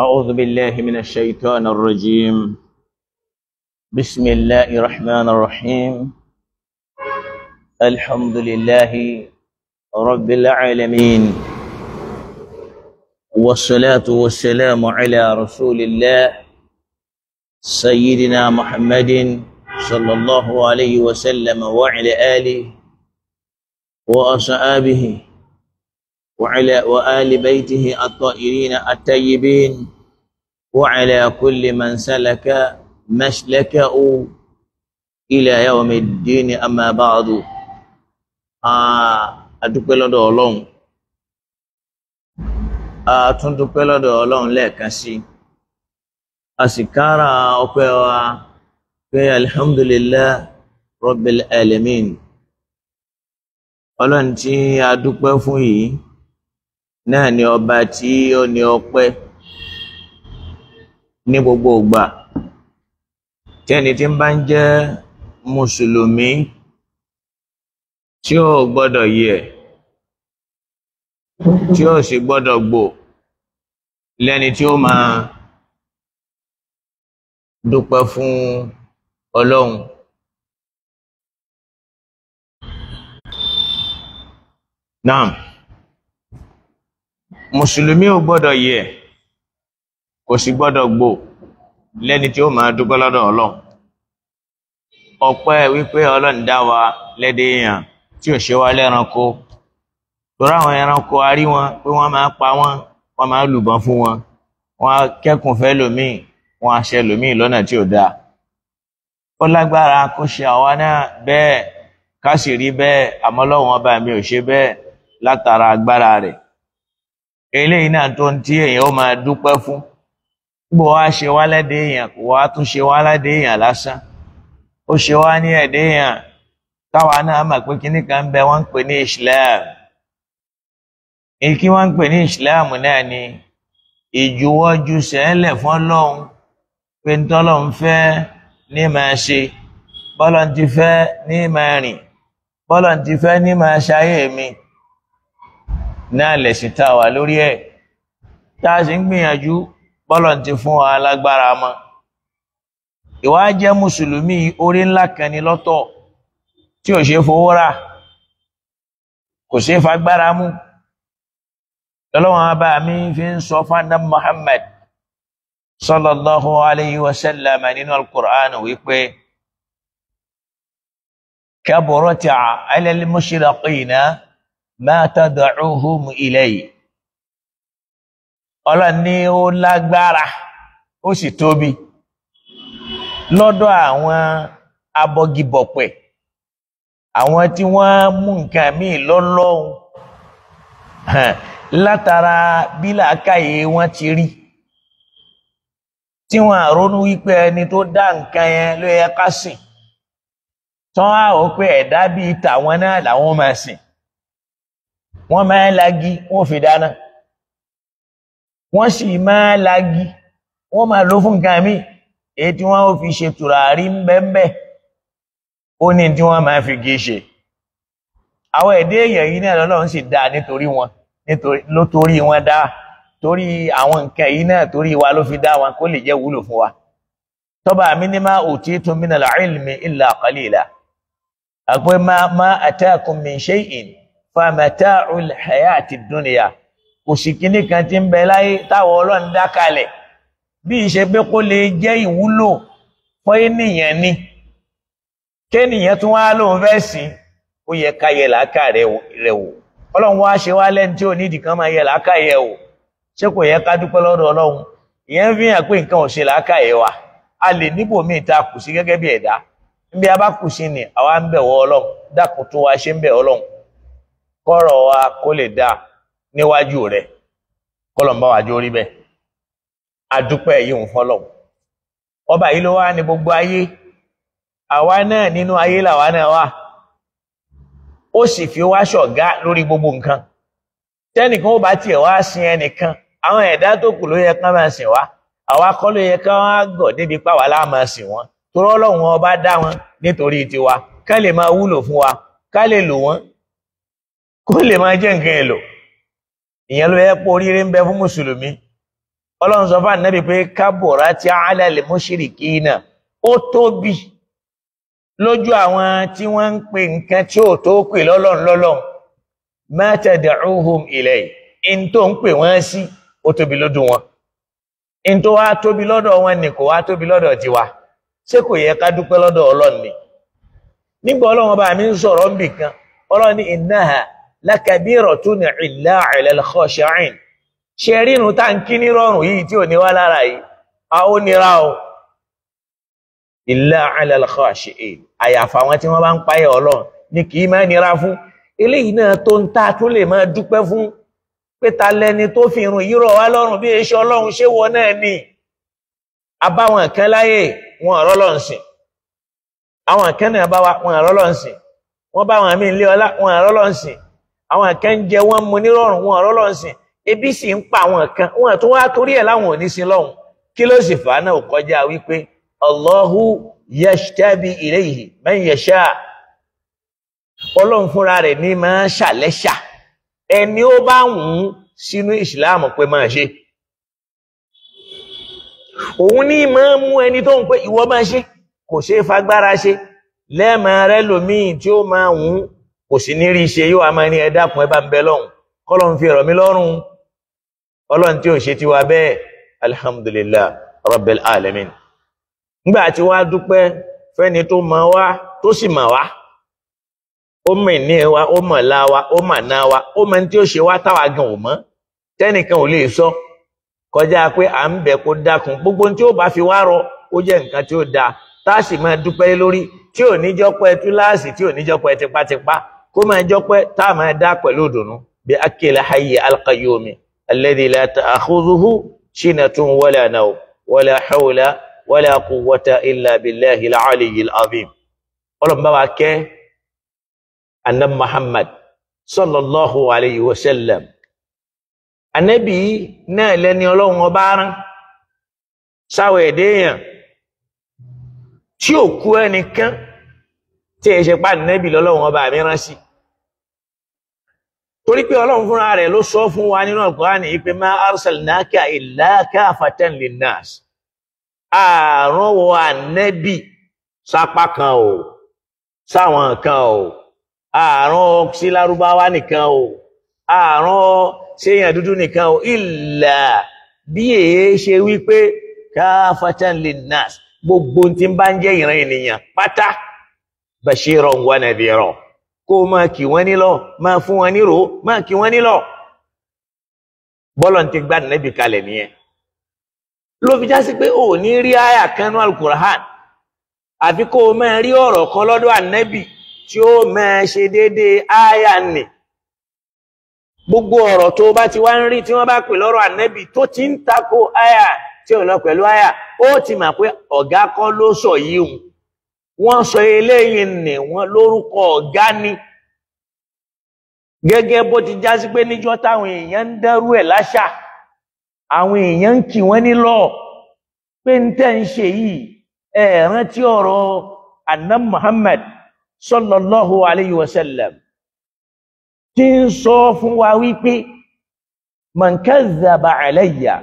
أعوذ بالله من الشيطان الرجيم. بسم الله الرحمن الرحيم. الحمد لله رب العالمين، والصلاة والسلام على رسول الله سيدنا محمد صلى الله عليه وسلم وعلى آله وأصحابه وعلى وآل بيته الطاهرين الطيبين وعلى كل من سلك مسلكه إلى يوم الدين. أما بعد، a dúpẹ́ lọ́dọ̀ Ọlọ́run, a tún dúpẹ́ lọ́dọ̀ Ọlọ́run lẹ́ẹ̀kan sí, a sì kára ọpẹ́ wa pé alhamdulillah rabbil alamin. Ọlọ́run tí a dúpẹ́ fún yìí náà ni ọba tí ó ní ọpẹ́ ní gbogbo ìgbà. Tí ẹni tí ń bá ń jẹ́ mùsùlùmí tí ó gbọ́dọ̀ yẹ̀, tí ó sì gbọ́dọ̀ gbò lẹ́ni tí ó máa dúpẹ́ fún Ọlọ́run. Naam, mùsùlùmí ò gbọ́dọ̀ yẹ̀, kò sì gbọ́dọ̀ gbò lẹ́ni tí ó máa dúpẹ́ lọ́dọ̀ Ọlọ́run. Ọpẹ́ wípé Ọlọ́run dá wa lẹ́dẹ̀ èèyàn tí ò ṣe wá lẹ́ranko. Torí àwọn ẹranko a rí wọn pé wọ́n máa pa wọ́n, wọ́n máa lùbọn fún wọn, wọ́n á kẹ́kùn fẹ́ lòmíì, wọ́n á ṣe lòmíì lọ́nà tí ò dáa. Ó lágbára kó ṣe àwa náà bẹ́ẹ̀, ká sì rí bẹ́ẹ̀, àmọ́ Ọlọ́run ọba mi ò ṣe bẹ́ẹ̀ látara agbára rẹ̀. Eléyìí náà tó ń tí èèyàn ó máa dúpẹ́ fún. Bó wá ṣe wá lẹ́dẹ̀ èèyàn, kò wá tún ṣe wá lẹ́dẹ̀ èèyàn lásán. Ó ṣe wá ní ẹ̀dẹ̀ èèyàn táwa náà mọ̀ pé kíní kan ń bẹ wọ́n ń pè ní Islam. Èyí kí wọ́n ń pè ní Islam náà ni ìjuwọ́jú sẹ́lẹ̀ fún Ọlọ́run pé ń tọ́lọ́run fẹ́ ní máa ṣe, bọ́lọ́run ti fẹ́ ní máa rìn, bọ́lọ́run ti fẹ́ ní máa ṣayé mi. Náà lẹ̀sìn tá a wà lórí ẹ̀, tá a sì ń gbìyànjú bọ́lọ́run ti fún wa lágbára mọ́. Ìwà jẹ́ mùsùlùmí orí ńlá kan ní lọ́tọ̀ tí ò ṣe fowó rà, kò ṣe fagbára mú. Lọ́lọ́wọ́n bá mi fi ń sọ fún Muhammad sallallahu alayhi wa sallam nínú al-Qur'an wípé kaburat ala al-mushriqina ma tad'uhum ilayhi. Ọlọ́run ní ó lágbára, ó sì tóbi Lọ́dọ̀ àwọn abọgibọ̀pẹ̀, àwọn tí wọ́n mú nǹkan míì lọ́lọ́hun látara bí làákàyè wọn ti rí, tí wọ́n ronú wípé ẹni tó dá nǹkan yẹn ló yẹ ká sìn, tán á ò pé ẹ̀dá bíi tàwọn náà làwọn máa sìn. Wọ́n máa ń lagi, wọ́n fi dáná, wọ́n sì máa ń lagi, wọ́n máa lò fún nǹkan míì, èyí tí wọ́n fi ṣe tùràrí ńbẹ́ńbẹ́, ó ní tí wọ́n máa fi gé ṣe. Àwọn ẹ̀dá èèyàn yìí náà lọ́lọ́run sì dá nítorí wọn, nítorí wọn dá, torí àwọn nǹkan yìí náà torí wa ló fi dá wọn kó lè jẹ́ wúlò fún wa. Tọ́ba mi ní ma utitum minal ilmi illa qalila, àpé ma atakum min shay'in famata'ul hayati dunya. Kò sì kíní kan tí ń bẹ láyé táwọn Ọlọ́run dá kalẹ̀ bí ìṣe pé kó lè jẹ́ ìwúlò fún ènìyàn ni, kéènìyàn tún wá lóun fẹ́ sìn, ó yẹ ká yẹ làákà rẹ̀ wò. Ọlọ́run wá ṣe wá lẹ́ni tí ò nídìí kan máa yẹ làákà yẹ wò. Ṣé kò yẹ ká dúpẹ́ lọ́dọ̀ Ọlọ́run? Ìyẹn fi hàn pé nǹkan ò ṣe làákà yẹ wa. A lè níbòmíì ta kù sí gẹ́gẹ́ bí ẹ̀dá. Níbi a bá kù sí ni àwa ń bẹ̀ wọ Ọlọ́run, dákun tó wa ṣe ń bẹ̀ Ọlọ́run, kọ́rọ̀ wa kó lè dáa níwájú rẹ̀, kọ́lọ̀ ń bá wa jó rí bẹ́ẹ̀. Adúpẹ́ yìí ń fọlọ́run. Ọba yìí ló wá ní gbogbo ayé, àwa náà nínú ayé làwa náà wà, ó sì fi wá ṣọ̀gá lórí gbogbo nǹkan. Tẹ́nìkan ó bá tiẹ̀ wá sin ẹnìkan, àwọn ẹ̀dá tó kù ló yẹ ká máa sìn wá, àwa kọ́ ló yẹ ká wá gọ̀ débi páwa lá máa sìn wọ́n. Torí Ọlọ́run ọba dá wọn nítorí tiwa, ká lè máa wúlò fún wa, ká lè lò wọ́n, kó lè máa jẹ́ nǹkan èlò. Ìyẹn ló yẹ pé oríire ń bẹ fún mùsùlùmí. Ọlọ́run sọ fún Ànábì pé kaburat ala al-mushrikina, ó tóbi lójú àwọn tí wọ́n ń pè nǹkan tí ò tó pè lọ́lọ́run lọ́lọ́run. Ma tad'uhum ilayhi, in tó ń pè wọ́n sí ó tóbi lójú wọn, in tó wá tóbi lọ́dọ̀ wọn ni kò wá tóbi lọ́dọ̀ tiwa. Ṣé kò yẹ ká dúpẹ́ lọ́dọ̀ Ọlọ́run ni? Nígbà Ọlọ́run ọba mi ń sọ̀rọ̀ ń bì kan, Ọlọ́run ní innaha lakabiratun illa ala al-khashi'in. Ṣe rírun tá ń kí ní rọrùn yìí tí ò ní wá lára yìí, a ó nira o. Illa ala al-khashi'in, àyàfà àwọn tí wọ́n bá ń páyà Ọlọ́run ní kì í máa nira fún. Eléyìí náà tó ń ta tó lè máa dúpẹ́ fún, pé ta lẹni tó fi irun yìí rọ̀ wá lọ́rùn bí eṣẹ́ Ọlọ́run, ṣé wọ náà ni? Abáwọn kan láyè wọn ọ̀rọ̀ lọ́n sìn, àwọn kan náà bá wa wọn ọ̀rọ̀ lọ́n sìn, wọ́n bá wọn àmì ilé ọlá wọn ọ̀rọ̀ lọ́n sìn, àwọn kan jẹ wọ́n mu nírọ̀rùn wọn ọ̀rọ̀ lọ́n sìn, ebi sì ń pa àwọn kan, wọn tún wá torí ẹ̀ láwọn ò ní sin lọ́hùn. Kí ló sì fà á náà kọjá wípé Allahu yajtabi ilayhi man yasha, Ọlọ́run fúnra rẹ̀ ní máa ṣàlẹ́ṣà ẹni ó bá wù ú sínú ìsìláàmù pé máa ṣe. Òun ní máa mú ẹni tó ń pé ìwọ máa ṣe, kò ṣe é fagbára ṣe, lẹ́ẹ̀mọ rẹ lòmíì tí ó máa wù ú kò sì ní rí ṣe, yóò máa ní ẹ dákun ẹ bá ń bẹ lọ́hùn, kọ́lọ́n fi rọ̀ mí lọ́rùn. Ọlọ́run tí ò ṣe tiwa bẹ́ẹ̀, alhamdulillah rabbil alamin. Nígbà tí wàá dúpẹ́ fẹ́ni tó mọ̀ wá tó sì mọ̀ wá, ó mọ̀ ní wa, ó mọ̀ la wa, ó mọ̀ ná wa, ó mọ̀ ní tí ó ṣe wá táwa gan ò mọ̀, tẹ́nìkan ò lè sọ kọjá pé à ń bẹ̀ kó dákun. Gbogbo tí ó bá fi wá rọ ó jẹ́ nǹkan tí ó dáa tá a sì máa dúpẹ́ lórí, tí ò ní jọ́pẹ́ túláàsì, tí ò ní jọ́pẹ́ tipátipá, kó máa jọ́pẹ́ tá a máa dá pẹ̀lú ìdùnnú. Bí akil hayyi alqayyumi alladhi la ta'khudhuhu sinatun wala nawm wala hawla wala quwwata illa billahi al-aliyyil azim. Ọlọ́run bá wa kẹ́ Annabi Muhammad sallallahu alayhi wa sallam. Ànábì náà lẹ́ni Ọlọ́run ọba rán sáwọ̀ ẹ̀dẹ́ èèyàn tí ò kú ẹnìkan tí ẹ ṣe pa Ànábì lọ́lọ́run ọba mi rán sí. Torí pé Ọlọ́run fúnra rẹ̀ ló sọ fún wa nínú Al-Qur'ani yìí pé ma arsalnaka illa kafatan linnas. Àrùn wọ Ànábì sápá kan o, sáwọn kan o, àrùn sí Lárúbáwá nìkan o, àrùn séèyàn dúdú nìkan o, ìlà bí èé ṣe wípé káfatan linnas, gbogbo tí ń bá ń jẹ́ ìran ènìyàn pátá, bashiran wa nadhira, kó máa kì wọ́n nílọ, máa fún wọn nírò, máa kì wọ́n nílọ. Bọ́lọ̀ ti gbá Nábì kalẹ̀ nìyẹn. Ló fi já sí pé ò ní rí àyà kan nínú Al-Qur'an Àfi kó o máa rí ọ̀rọ̀ kan lọ́dọ̀ ànẹ́bì tí ó máa ṣe déédéé áyà nì. Gbogbo ọ̀rọ̀ tó bá ti wá ń rí tí wọ́n bá pè lọ́rọ̀ ànẹ́bì tó ti ń tako áyà tí ò lọ pẹ̀lú áyà, ó ti mà pé ọ̀gá kọ́ ló sọ yìí hùn. Wọ́n sọ eléyìí nì wọ́n lórúkọ ọ̀gá ni. Gẹ́gẹ́ bó ti já sí pé níjọ́ táwọn èèyàn ń dẹ́rú ẹ̀ láṣà, àwọn èèyàn ń kì wọ́n nílọ̀ pé ń tẹ́ ń ṣe yìí, ẹ rántí ọ̀rọ̀ Anna Muhammad sallallahu alayhi wa sallam tí ń sọ fún wa wípé man kazzaba alayya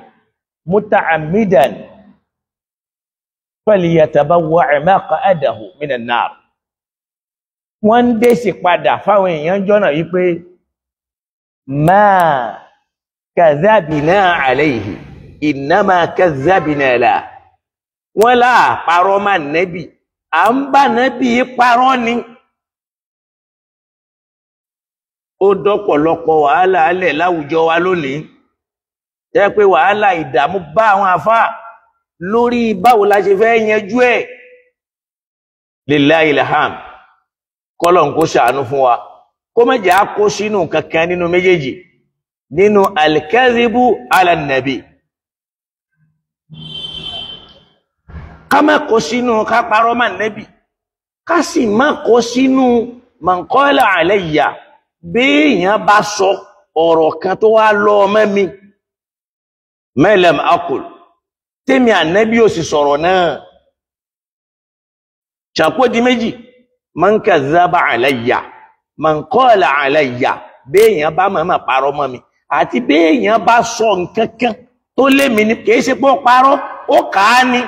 muta'ammidan falyatabawwa' maq'adahu minan nar. Wọ́n ń dé sí padà fáwọn èèyàn jọ́nà wípé ma kazabina alayhi innama kazabina la. Wọ́n láà parọ́ máa nẹ́bì, à ń bá nẹ́bì parọ́ ni. Ó dọ́pọ̀lọpọ̀ wàhálà alẹ̀ láwùjọ wa lónìí, jẹ́ pé wàhálà ìdààmú bá àwọn àfáà lórí báwo la ṣe fẹ́ yanjú ẹ̀. Lillahi ilham, kọ́lọ̀n kó ṣàánú fún wa, kó má jẹ́ á kó sínú kankan nínú méjèèjì, nínú al-kadhibu ala nabi. Ká má kó sínú ká parọ́ má nẹ́bì, ká sì má kó sínú man qala alayya, béèyàn bá sọ ọ̀rọ̀ kan tó wá lọ ọmọ mi ma lam aqul, tèmi ànẹ́bí ò sì sọ̀rọ̀ náà. Ṣàpó di méjì, man kazzaba alayya, man qala alayya, béèyàn bá máa parọ́ mọ́ mi, àti béèyàn bá sọ nǹkan kan tó lé mi ní, kìí ṣe pé ó parọ́, ó kà á ni.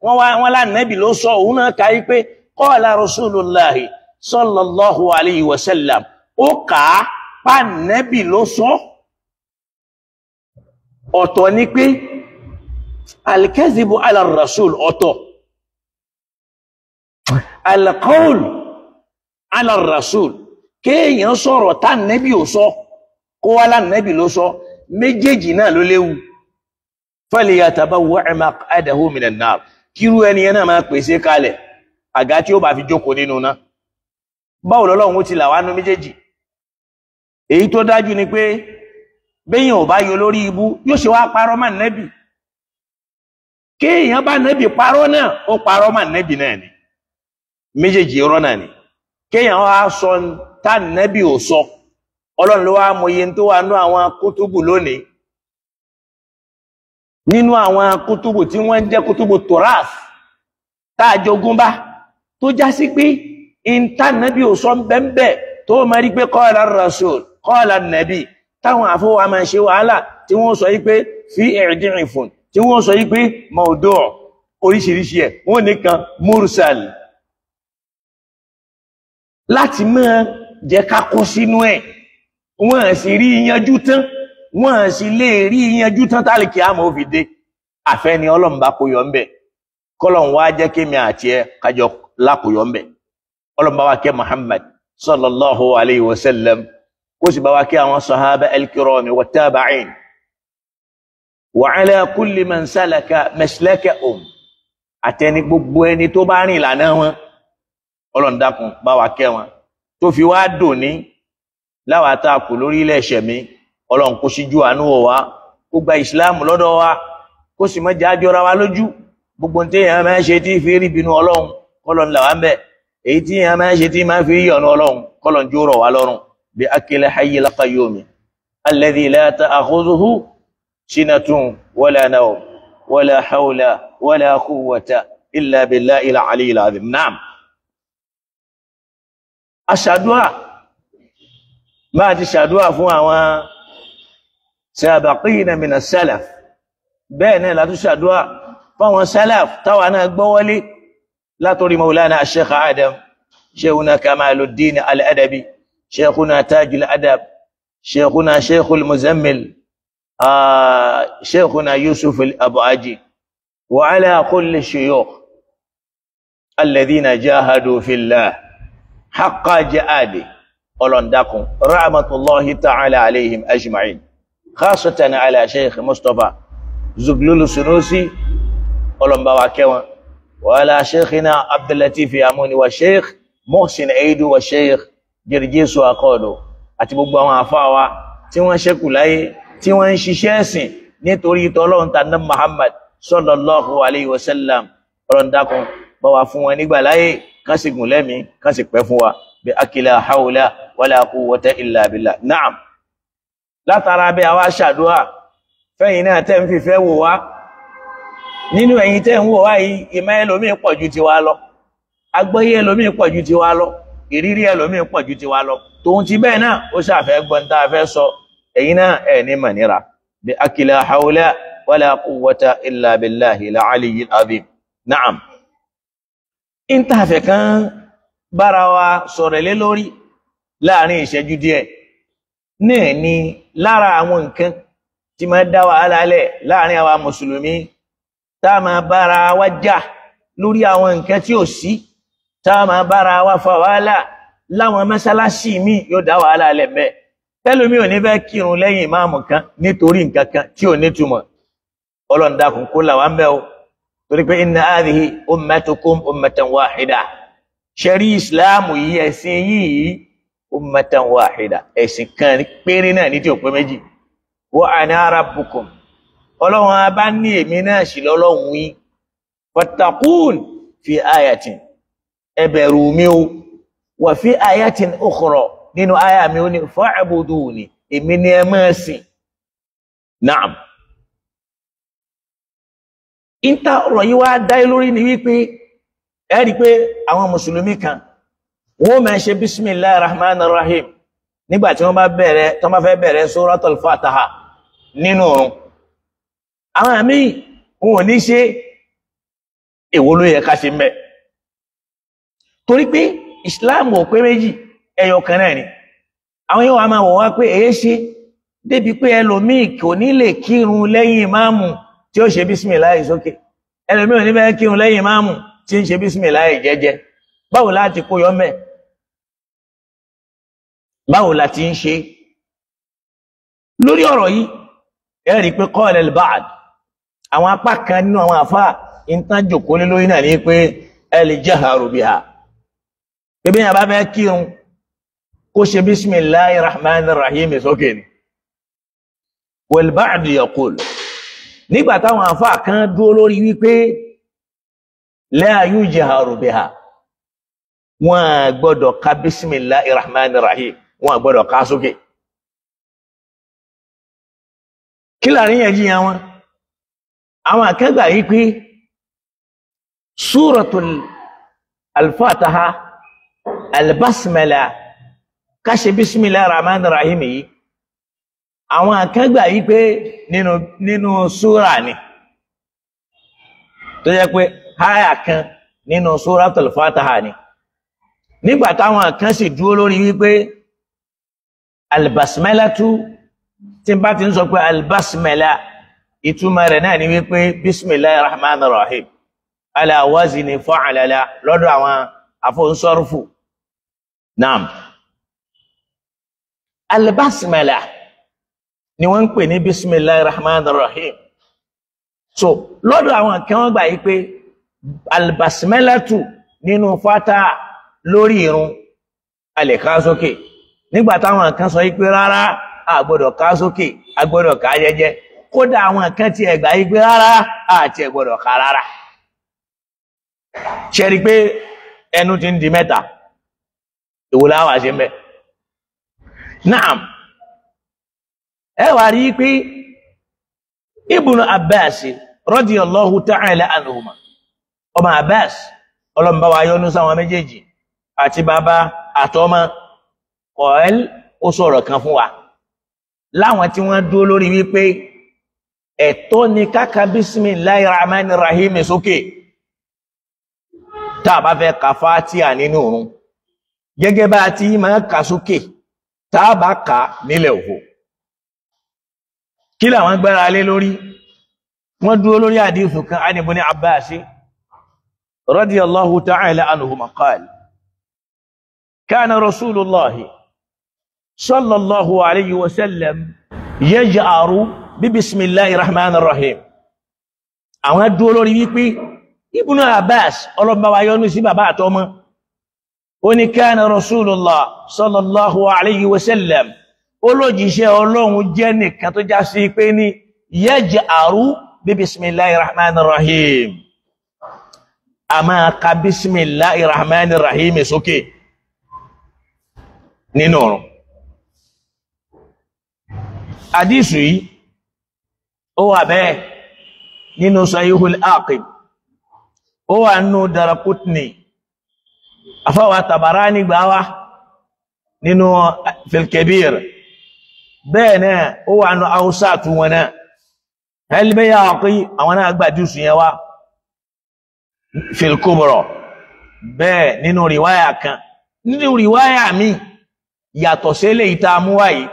Wọ́n lánàbì ló sọ, òun náà kà í pé qala rasulullahi sallallahu alayhi wa sallam, ó kà á pànẹ́bì ló sọ. Ọ̀tọ̀ ni pé al-kadhibu ala rasul ọ̀tọ̀, al-qawl ala rasul, kéèyàn sọ̀rọ̀ tánẹ́bì ò sọ kó wá lánẹ́bì ló sọ, méjèèjì náà ló léwu. Falyatabawwa' maq'adahu minan nar, kírú ẹni yẹn náà máa pèsè kalẹ̀ àga tí ó bá fi jókòó nínú náà. Báwo lọ́lọ́run ó ti là wá nú méjèèjì? Èyí tó dájú ni pé béèyàn ò bá yọ lórí ibú, yóò ṣe wá parọ́ mà nẹ́bì. Kéèyàn bá nẹ́bì parọ́ náà, ó parọ́ mà nẹ́bì náà ni, méjèèjì irọ́ náà ni. Kéèyàn wá sọ tá nẹ́bì ò sọ, Ọlọ́run ló wá mọye tó wà nú àwọn kútùbù lónìí, nínú àwọn kútùbù tí wọ́n ń jẹ́ kútùbù toraf tá a jogún bá, tó já sí pé ìntànẹ́bì ò sọ bẹ́ẹ̀ tó máa rí pé qala rasul qala nàbì, táwọn àfọwà máa ṣe wàhálà tí wọ́n sọ yí pé fi i'difun, tí wọ́n sọ yí pé mawdu' oríṣiríṣi ẹ̀, wọ́n nìkan mursal, láti máa jẹ́ ká kó sínú ẹ̀. Wọ́n sì rí yanjú tán, wọ́n sì lè rí yanjú tán tálíkì àmọ́ ó fi dé. Àfẹ́ni Ọlọ́run bá kó yọ ń bẹ̀, kọ́lọ́run wá jẹ́ kémi àti ẹ kájọ lákòyọ ń bẹ̀. Ọlọ́run bá wa kẹ́ Muhammad sallallahu alayhi wa sallam, kó sì bá wa kẹ́ àwọn sahaba al-kirami wa tabi'in wa ala kulli man salaka maslakahum, àtẹni gbogbo ẹni tó bá rìn ìlànà wọn, Ọlọ́run dákun bá wa kẹ́ wọn, tó fi wá dòní láwa tá a kù lórí ilẹ̀ ẹ̀ṣẹ̀ mi. Ọlọ́run kó síjú àánú wò wá, kó gba ìsìláàmù lọ́dọ̀ wa, kó sì má jẹ́ àjọra wa lójú. Gbogbo tí èèyàn máa ń ṣe tí fi rí bínú Ọlọ́run, kọ́lọ́n là wá ń bẹ̀. Èyí tí èèyàn máa ń ṣe tí máa fi yọ̀nù Ọlọ́run, kọ́lọ́n jó rọ̀ wá lọ́rùn. Bí akil hayyil qayyum alladhi la ta'khudhuhu sinatun wala nawm wala hawla wala quwwata illa billahil aliyyil azim. Naam. Aṣàdúà, máa ti ṣàdúà fún àwọn sabaqina mina salaf, bẹ́ẹ̀ náà látún ṣàdúà fáwọn salaf táwa náà gbọ́wọ́lé látorí maulana sheikh Adam, sheikhuna Kamaluddin al-Adabi, sheikhuna Tajul Adab, sheikhuna sheikhul Muzammil, sheikhuna Yusuf al-Abu Aji, wa ala kulli shuyukh alladhina jahadu fillah haqqa jihadi. Ọlọ́ndakùn rahmatullahi ta'ala alayhim ajma'in, khasatan ala sheikh Mustapha Zuglulu Sunusi, ọlọ́mbà wa kẹwọn, Wa ala sheikhina Abdullatif Amuni wa Sheikh Muhsin Eidu wa Sheikh Jirjisu Akodo àti gbogbo àwọn àfáà wa tí wọ́n ṣẹ́kù láyé, tí wọ́n ń ṣiṣẹ́ ẹ̀sìn nítorí tọ́lọ́run tàná Muhammad sallallahu alayhi wa sallam. Ọlọ́run dákun bá wa fún wọn nígbà láyé, kán sì gùn lẹ́mìí, kán sì pẹ́ fún wa. Bí akila hawla wala quwwata illa billah. Naam, látara bí àwa ṣàdúrà fẹ́yìn náà tẹ́ ń fìfẹ́ wò wá. Nínú ẹ̀yin tẹ́ ń wò wá yìí, ìmọ̀ ẹlòmíì pọ̀ ju tiwa lọ, agbọ́yé ẹlòmíì pọ̀ ju tiwa lọ, ìrírí ẹlòmíì pọ̀ ju tiwa lọ. Tòun ti bẹ́ẹ̀ náà ó ṣàfẹ́ gbọ́n tá a fẹ́ sọ. Ẹ̀yin náà ẹ̀ ní mọ̀nira. Bí akila hawla wala quwwata illa billahi al-aliyyil azim. Naam, ìntàfẹ́ kan bára wa sọ̀rọ̀ lé lórí láàrin ìṣẹ́jú díẹ̀ náà ni lára àwọn nǹkan tí máa dá wàhálà lẹ̀ láàrin àwa mùsùlùmí, tá a máa bára wa jà lórí àwọn nǹkan tí ò sí, tá a máa bára wa fa wàhálà láwọn mọ́sálásí mi, yóò dá wàhálà lẹ̀ mẹ́. Tẹ́lómi ò ní fẹ́ kírun lẹ́yìn ìmáàmù kan nítorí nǹkan kan tí ò nítumọ̀. Ọlọ́run dákun kó là wá ń bẹ̀ o, torí pé inna hadhihi ummatukum ummatan wahida. Ṣẹ̀rí ìsìláàmù yìí, ẹ̀sìn yìí, ummatan wahida, ẹ̀sìn kan péré náà ní tí ò pé méjì. Wa ana rabbukum, ọlọ́run a bá ní èmi náà sì lọ́lọ́run yín. Fattaqun fi ayatin, ẹ bẹ̀rù mi o. Wa fi ayatin ukhra, nínú àyà mi ó ní fa'buduni, èmi ni ẹ máa sìn. Naam, ìta ọ̀rọ̀ yìí wá dá lórí ni wípé ẹ rí pé àwọn mùsùlùmí kan wọ́n máa ṣe bismillahir rahmanir rahim nígbà tí wọ́n bá bẹ̀rẹ̀, tó bá fẹ́ bẹ̀rẹ̀ suratul fataha nínú ọ̀run. Àwọn àmì wọn ò ní ṣe. Èwo ló yẹ ká ṣe mẹ́? Torí pé Islam ò pé méjì, ẹyọ kan náà ni. Àwọn yóò wá máa wọ̀ wá pé èé ṣe débi pé ẹlòmíì kò ní lè kírun lẹ́yìn ìmáàmù tí ó ṣe bísímìláì sókè, ẹlòmíì ò ní fẹ́ kírun lẹ́yìn ìmáàmù tí ń ṣe bísímìláì jẹ́jẹ́. Báwo láti kó yọ mẹ́? Báwo la ti ń ṣe lórí ọ̀rọ̀ yìí? Ẹ rí i pé qala al-ba'd, àwọn apá kan nínú àwọn àfáà ìtàn jòkó lé lórí náà ní pé al-jahru biha, bíbí yẹn bá fẹ́ kírun kó ṣe bismillahir rahmanir rahim sókè ni. Wal-ba'd yaqul, nígbà táwọn àfáà kan dúró lórí wípé la yujharu biha, wọ́n gbọ́dọ̀ ka bismillahir rahmanir rahim, wọ́n gbọ́dọ̀ ka sókè. Kí láàríyànjiyàn wọn? Àwọn akẹgbà yìí pé suratul al-Fatiha al-basmala, ká ṣe bismillahir rahmanir rahim yìí, àwọn akẹgbà yìí pé nínú súra ni, tó jẹ́ pé háyà kan nínú suratul Fatiha ni. Nígbà táwọn kan sì dúró lórí wípé albasmalatu, tí n bá ti ń sọ pé albasmala, ìtumọ̀ rẹ̀ náà ni wípé bismillahir rahmanir rahim ala wazni fa'alala lọ́dọ̀ àwọn afọ́nsọ́rùfù. Naam, albasmala ni wọ́n ń pè ní bismillahir rahmanir rahim. So lọ́dọ̀ àwọn kan wọ́n gbà yí pé albasmalatu nínú fata lórí irun a lè ká sókè. Nígbà táwọn kan sọ yí pé rárá, a gbọ́dọ̀ ká sókè, a gbọ́dọ̀ ká jẹ́jẹ́. Kódà àwọn kan ti ẹ̀gbà yí pé rárá, a ti ẹ̀ gbọ́dọ̀ ká rárá. Ṣe rí pé ẹnu ti ń di mẹ́ta? Èwo la wá ṣe mẹ́? Naam, ẹ wá rí pé Ibn Abbas radiyallahu ta'ala anhuma, ọmọ Abbas, ọlọ́mbà wa yọ́nú sáwọn méjèèjì àti bàbá àtọmọ, kọ̀ẹ́l ó sọ̀rọ̀ kan fún wa láwọn tí wọ́n dúró lórí wípé ẹ̀tọ́ ni káka bismillahir rahmanir rahim sókè tá a bá fẹ́ ka Fátíà nínú òrun, gẹ́gẹ́ bá a ti máa kà sókè tá a bá kà nílẹ̀ òfò. Kí làwọn gbára lé lórí? Wọ́n dúró lórí àdífù kan an Ibn Abbas radiyallahu ta'ala anhuma qala kana rasulullahi sallallahu alayhi wa sallam yaj'aru bí bismillahir rahmanir rahim. Àwọn dúró lórí wípé Ibn Abbas ọlọ́mbà wa yọ́nú sí bàbá àtọmọ, ó ní kana Rasulullah sallallahu alayhi wa sallam, olójíṣẹ́ Ọlọ́run jẹ́ nìkan tó já sí pé ní yaj'aru bí bismillahir rahmanir rahim, a máa ka bismillahir rahmanir rahim sókè nínú ọ̀run. Àdísù yìí ó wà bẹ́ẹ̀ nínú Sahihul Aqib, ó wà nínú Daraqutni, afáwà Tabarani gbà wá nínú Fil Kabir, bẹ́ẹ̀ náà ó wà nínú Awsat wọn náà, Al-Bayhaqi àwọn náà gbà àdísù yẹn wá Fil Kubra, bẹ́ẹ̀ nínú riwáyà kan, nínú riwáyà mi yàtọ̀ sí eléyìí tá a mú wáyìí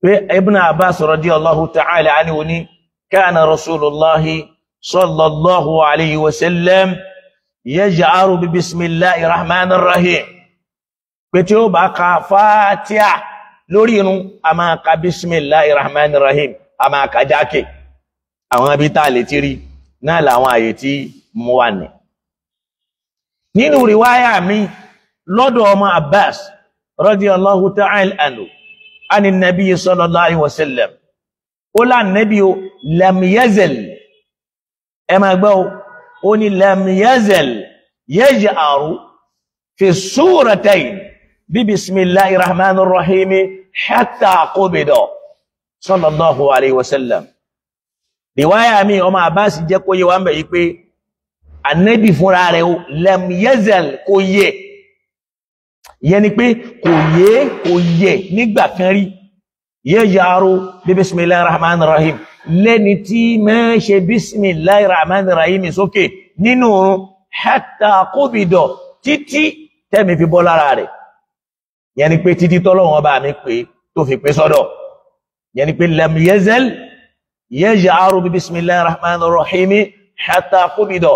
pé Ibn Abbas radiyallahu ta'ala anhu ní kana Rasulullahi sallallahu alayhi wa sallam yaj'aru bi bismillahir rahmanir rahim, pé tí ó bá ka Fatiha lórí irun a máa ka bismillahir rahmanir rahim, a máa ka jákè. Àwọn ibi tá a lè ti rí náà làwọn àyè tí mo wà ní. Nínú riwáyà mi lọ́dọ̀ ọmọ Abbas radiyallahu ta'ala anhu ani nabi sallallahu alaihi wasallam, ó lá nabi o lam yazal, ẹ máa gbọ́ o ní lam yazal yaj'aru fi suratayn bí bismillahir rahmanir rahim hatta qubida sallallahu alaihi wasallam. Riwaya mi ọmọ Abbas jẹ́ kó yé wa ń bẹ̀ yí pé anabi fúnra rẹ̀ o lam yazal, kò yẹ, ìyẹn ni pé kò yé, kò yẹ nígbà kan rí, yaj'aru bí bismillahir rahmanir rahim, lẹ́ni tí máa ṣe bismillahir rahmanir rahim sókè nínú oorun hatta qubida, títí tẹ́mi fi bọ́ lára rẹ̀, ìyẹn ni pé títí tọ́lọ́wọ́n bá mi pé tó fi pé sọ́dọ̀, ìyẹn ni pé lam yazal yaj'aru bí bismillahir rahmanir rahim hatta qubida,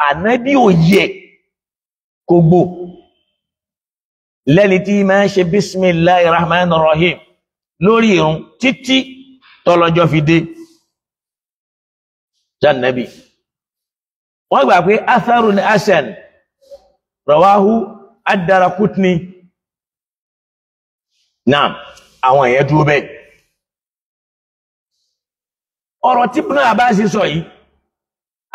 ànábì ò yẹ kò gbò lẹ́ni tí máa ṣe bismillahir rahmanir rahim lórí irun títí tọ́lọ́jọ́ fi dé jánàbí. Wọ́n gbà pé atharun hasan rawahu ad-Daraqutni. Náà àwọn èèyàn dúró bẹ́ẹ̀. Ọ̀rọ̀ tí Ibn Abbas sọ yìí,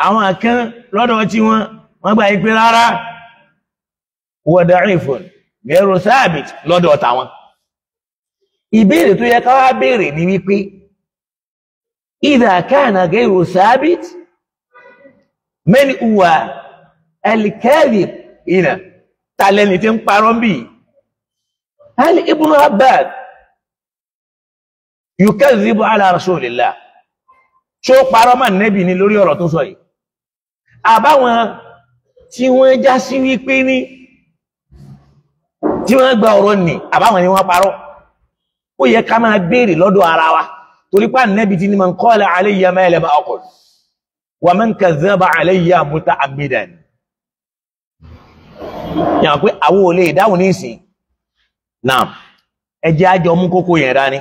àwọn kan lọ́dọ̀ tí wọ́n gbà pé rárá wa da'ifun gairu thabit lọ́dọ̀ tàwọn. Ìbéèrè tó yẹ ká wá béèrè ní wípé idha kana gairu thabit man huwa al-kadhib hina, tàlẹ́ni tí ń parọ́ bí? Hal Ibn Abbas yukadhibu ala rasulillah, ṣó parọ́ mà nẹ́bì ní lórí ọ̀rọ̀ tó sọ yìí? Àbáwọn tí wọ́n já sí wípé ní tí wọ́n gba ọ̀rọ̀ ní àbáwọn ni wọ́n parọ́. Ó yẹ ká máa béèrè lọ́dọ̀ ara wa, torí pé Ànábì tí ní man qala alayya ma lam aqul wa man kadhaba alayya muta'ammidan. Yàn pé àwọn ò lè dáhùn ní ìsìn náà, ẹ jẹ́ àjọ mú kókó yẹn dání.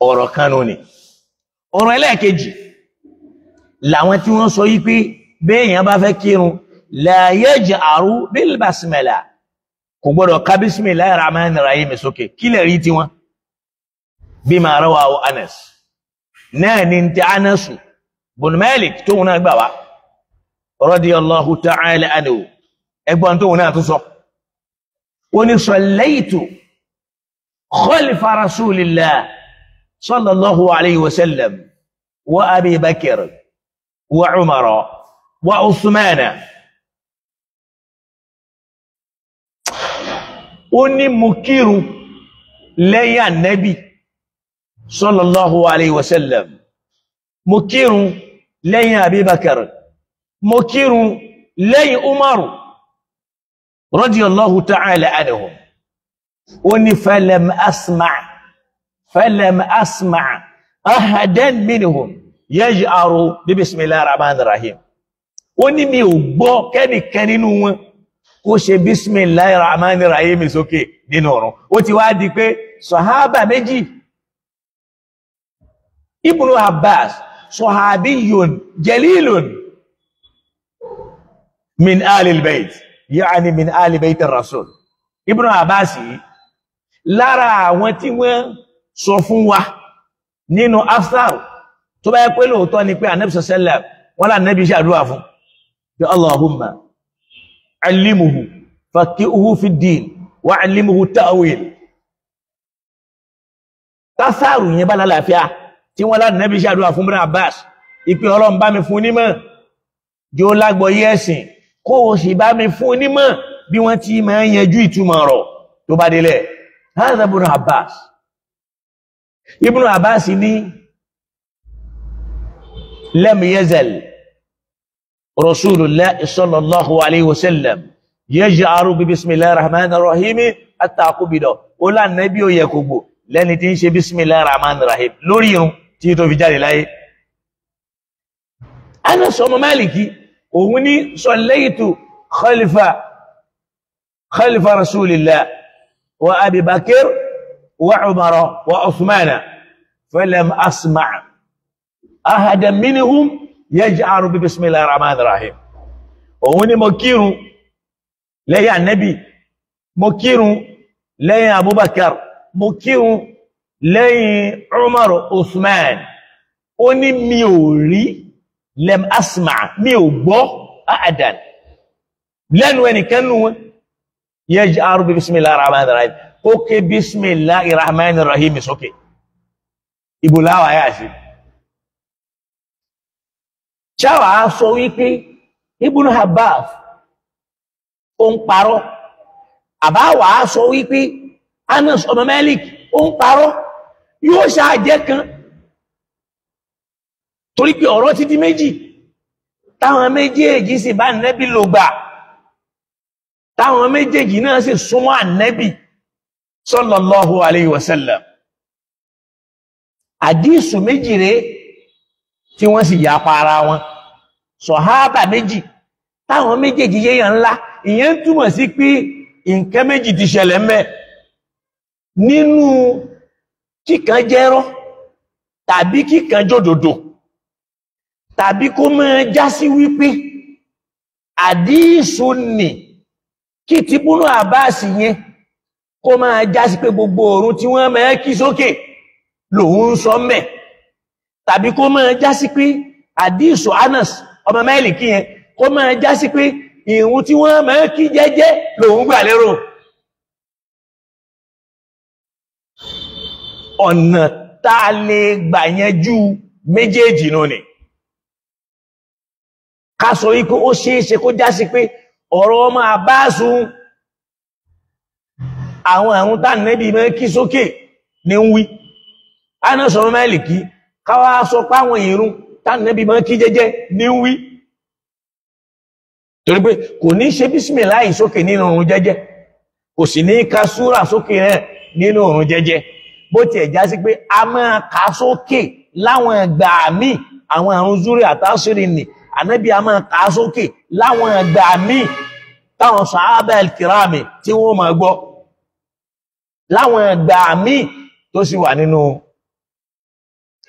Ọ̀rọ̀ kan nù ni. Ọ̀rọ̀ ẹlẹ́ẹ̀kejì làwọn tí wọ́n sọ yí pé béèyàn bá fẹ́ kírun la yaj'aru bil basmala, kò gbọ́dọ̀ ká bismillahir rahmanir rahim sókè. Kí lè rí tí wọ́n? Bima rawahu Anas, náà ní ti Anasu bun Malik tóun náà gbà wá radiyallahu ta'ala anhu, ẹgbọ́n tóun náà tó sọ, ó ní sallaytu khalfa rasulillah sallallahu alayhi wa sallam wa Abi Bakr wa Umar wa Uthman. Ó ní mo kírun lẹ́yìn Ànábì sallallahu alayhi wa sallam, mo kírun lẹ́yìn Abi Bakr, mo kírun lẹ́yìn Umar radiyallahu ta'ala anhum. Ó ní falam asma' ahadan minhum yaj'aru bi bismillahir rahmanir rahim. Ó ní mi ò gbọ́ kẹ́nìkan nínú wọn kó ṣe bismillahir rahmanir rahim sókè nínú ọ̀run. Ó ti wá di pé sàhábà méjì, Ibn Abbas sahabiyyun jalilun, Min alil bayt, yaani min ali bayt ar-rasul. Ibn Abbas lára àwọn tí wọ́n sọ fún wa nínú asar tó bá yẹ pé lóòótọ́ ni pé Ànábì sallam wọ́n lá Ànábì ṣàdúrà fún bí Allahumma allimuhu faqihuhu fi ddin wa allimuhu ta'wil. Tásàrù yẹn bá lálàáfíà tí wọ́n lá Ànábì ṣàdúrà fún Ibn Abbas ìpè Ọlọ́run bá mi fún nímọ̀ jẹ́ ó lágbọ́yé ẹ̀sìn, kó o sì bá mi fún nímọ̀ bí wọ́n ti máa ń yanjú ìtumọ̀ ọ̀rọ̀ tó bá délẹ̀. Hadha Ibn Abbas. Ibn Abbas ní lam yazal Rasulullah sallallahu alayhi wa sallam yaj'aru bi bismillahir rahmanir rahim hatta qubida. Ó lá Ànábì ó yẹ kó gbò lẹ́ni tí ń ṣe bismillahir rahmanir rahim lórí irun tí tó fi jáde láyé. Anas ọmọ Maliki òun ní sallaytu khalfa Rasulillah wa Abi Bakr wa Umar wa Uthman falam asma' ahadan minhum yaj'aru bi bismillahir rahmanir rahim. Òun ní mo kírun lẹ́yìn Ànábì, mo kírun lẹ́yìn Abubakar, mo kírun lẹ́yìn Umar, Uthman. Ó ní mi ò rí, lem asma, mi ò gbọ́ ahadan lẹ́nu ẹnìkan nù wọn yaj'aru bi bismillahir rahmanir rahim, ó ké bismillahir rahmanir rahim sókè. Ìbò láwà yà sí ṣáwà sọ wípé Ibn Abbas ó ń parọ́, àbáwà sọ wípé Anas ọmọ Malik ó ń parọ́, yóò ṣáàjẹ́ kan torí pé ọ̀rọ̀ ti di méjì táwọn méjèèjì sì bá Ànábì lò gbà, táwọn méjèèjì náà sì súnmọ́ Ànábì sallallahu alayhi wa sallam. Àdísù méjì rèé tí wọ́n sì yapa ara wọn, sọ̀hábà méjì táwọn méjèèjì yéèyàn ńlá. Ìyẹn túmọ̀ sí pé nǹkan méjì ti ṣẹlẹ̀ mẹ́ nínú kíkan jẹ́rọ́ tàbí kíkan jòdòdò, tàbí kó máa já sí wípé àdísù nì kí ti Ibn Abbas yẹn kó máa já sí pé gbogbo òrun tí wọ́n máa kí sókè lòun ń sọ mẹ́, tàbí kó máa já sí pé àdísù Anas ọmọ Málíkì yẹn kó máa já sí pé ìrun tí wọ́n máa kí jẹ́jẹ́ lòun gbà lérò. Ọ̀nà tá a lè gbà yanjú méjèèjì nù ni ká sọ wípé ó ṣeéṣe kó já sí pé ọ̀rọ̀ ọmọ Àbáàsù àwọn àrùn tá Ànábì máa kí sókè ní ń wí, Anas ọmọ Málíkì káwá sọ pé àwọn ìrun tá Ànábì máa kí jẹ́jẹ́ ní ń wí, torí pé kò ní ṣe bísímìláì sókè nínú òrùn jẹ́jẹ́, kò sì ní ka súrà sókè náà nínú òrùn jẹ́jẹ́. Bó tiẹ̀ já sí pé a máa ka sókè láwọn ìgbà míì, àwọn àrùn zúrí àtàṣírí nì Ànábì a máa ka sókè láwọn ìgbà míì táwọn sàhábà kìrámì tí wọ́n máa gbọ́, láwọn ìgbà míì tó sì wà nínú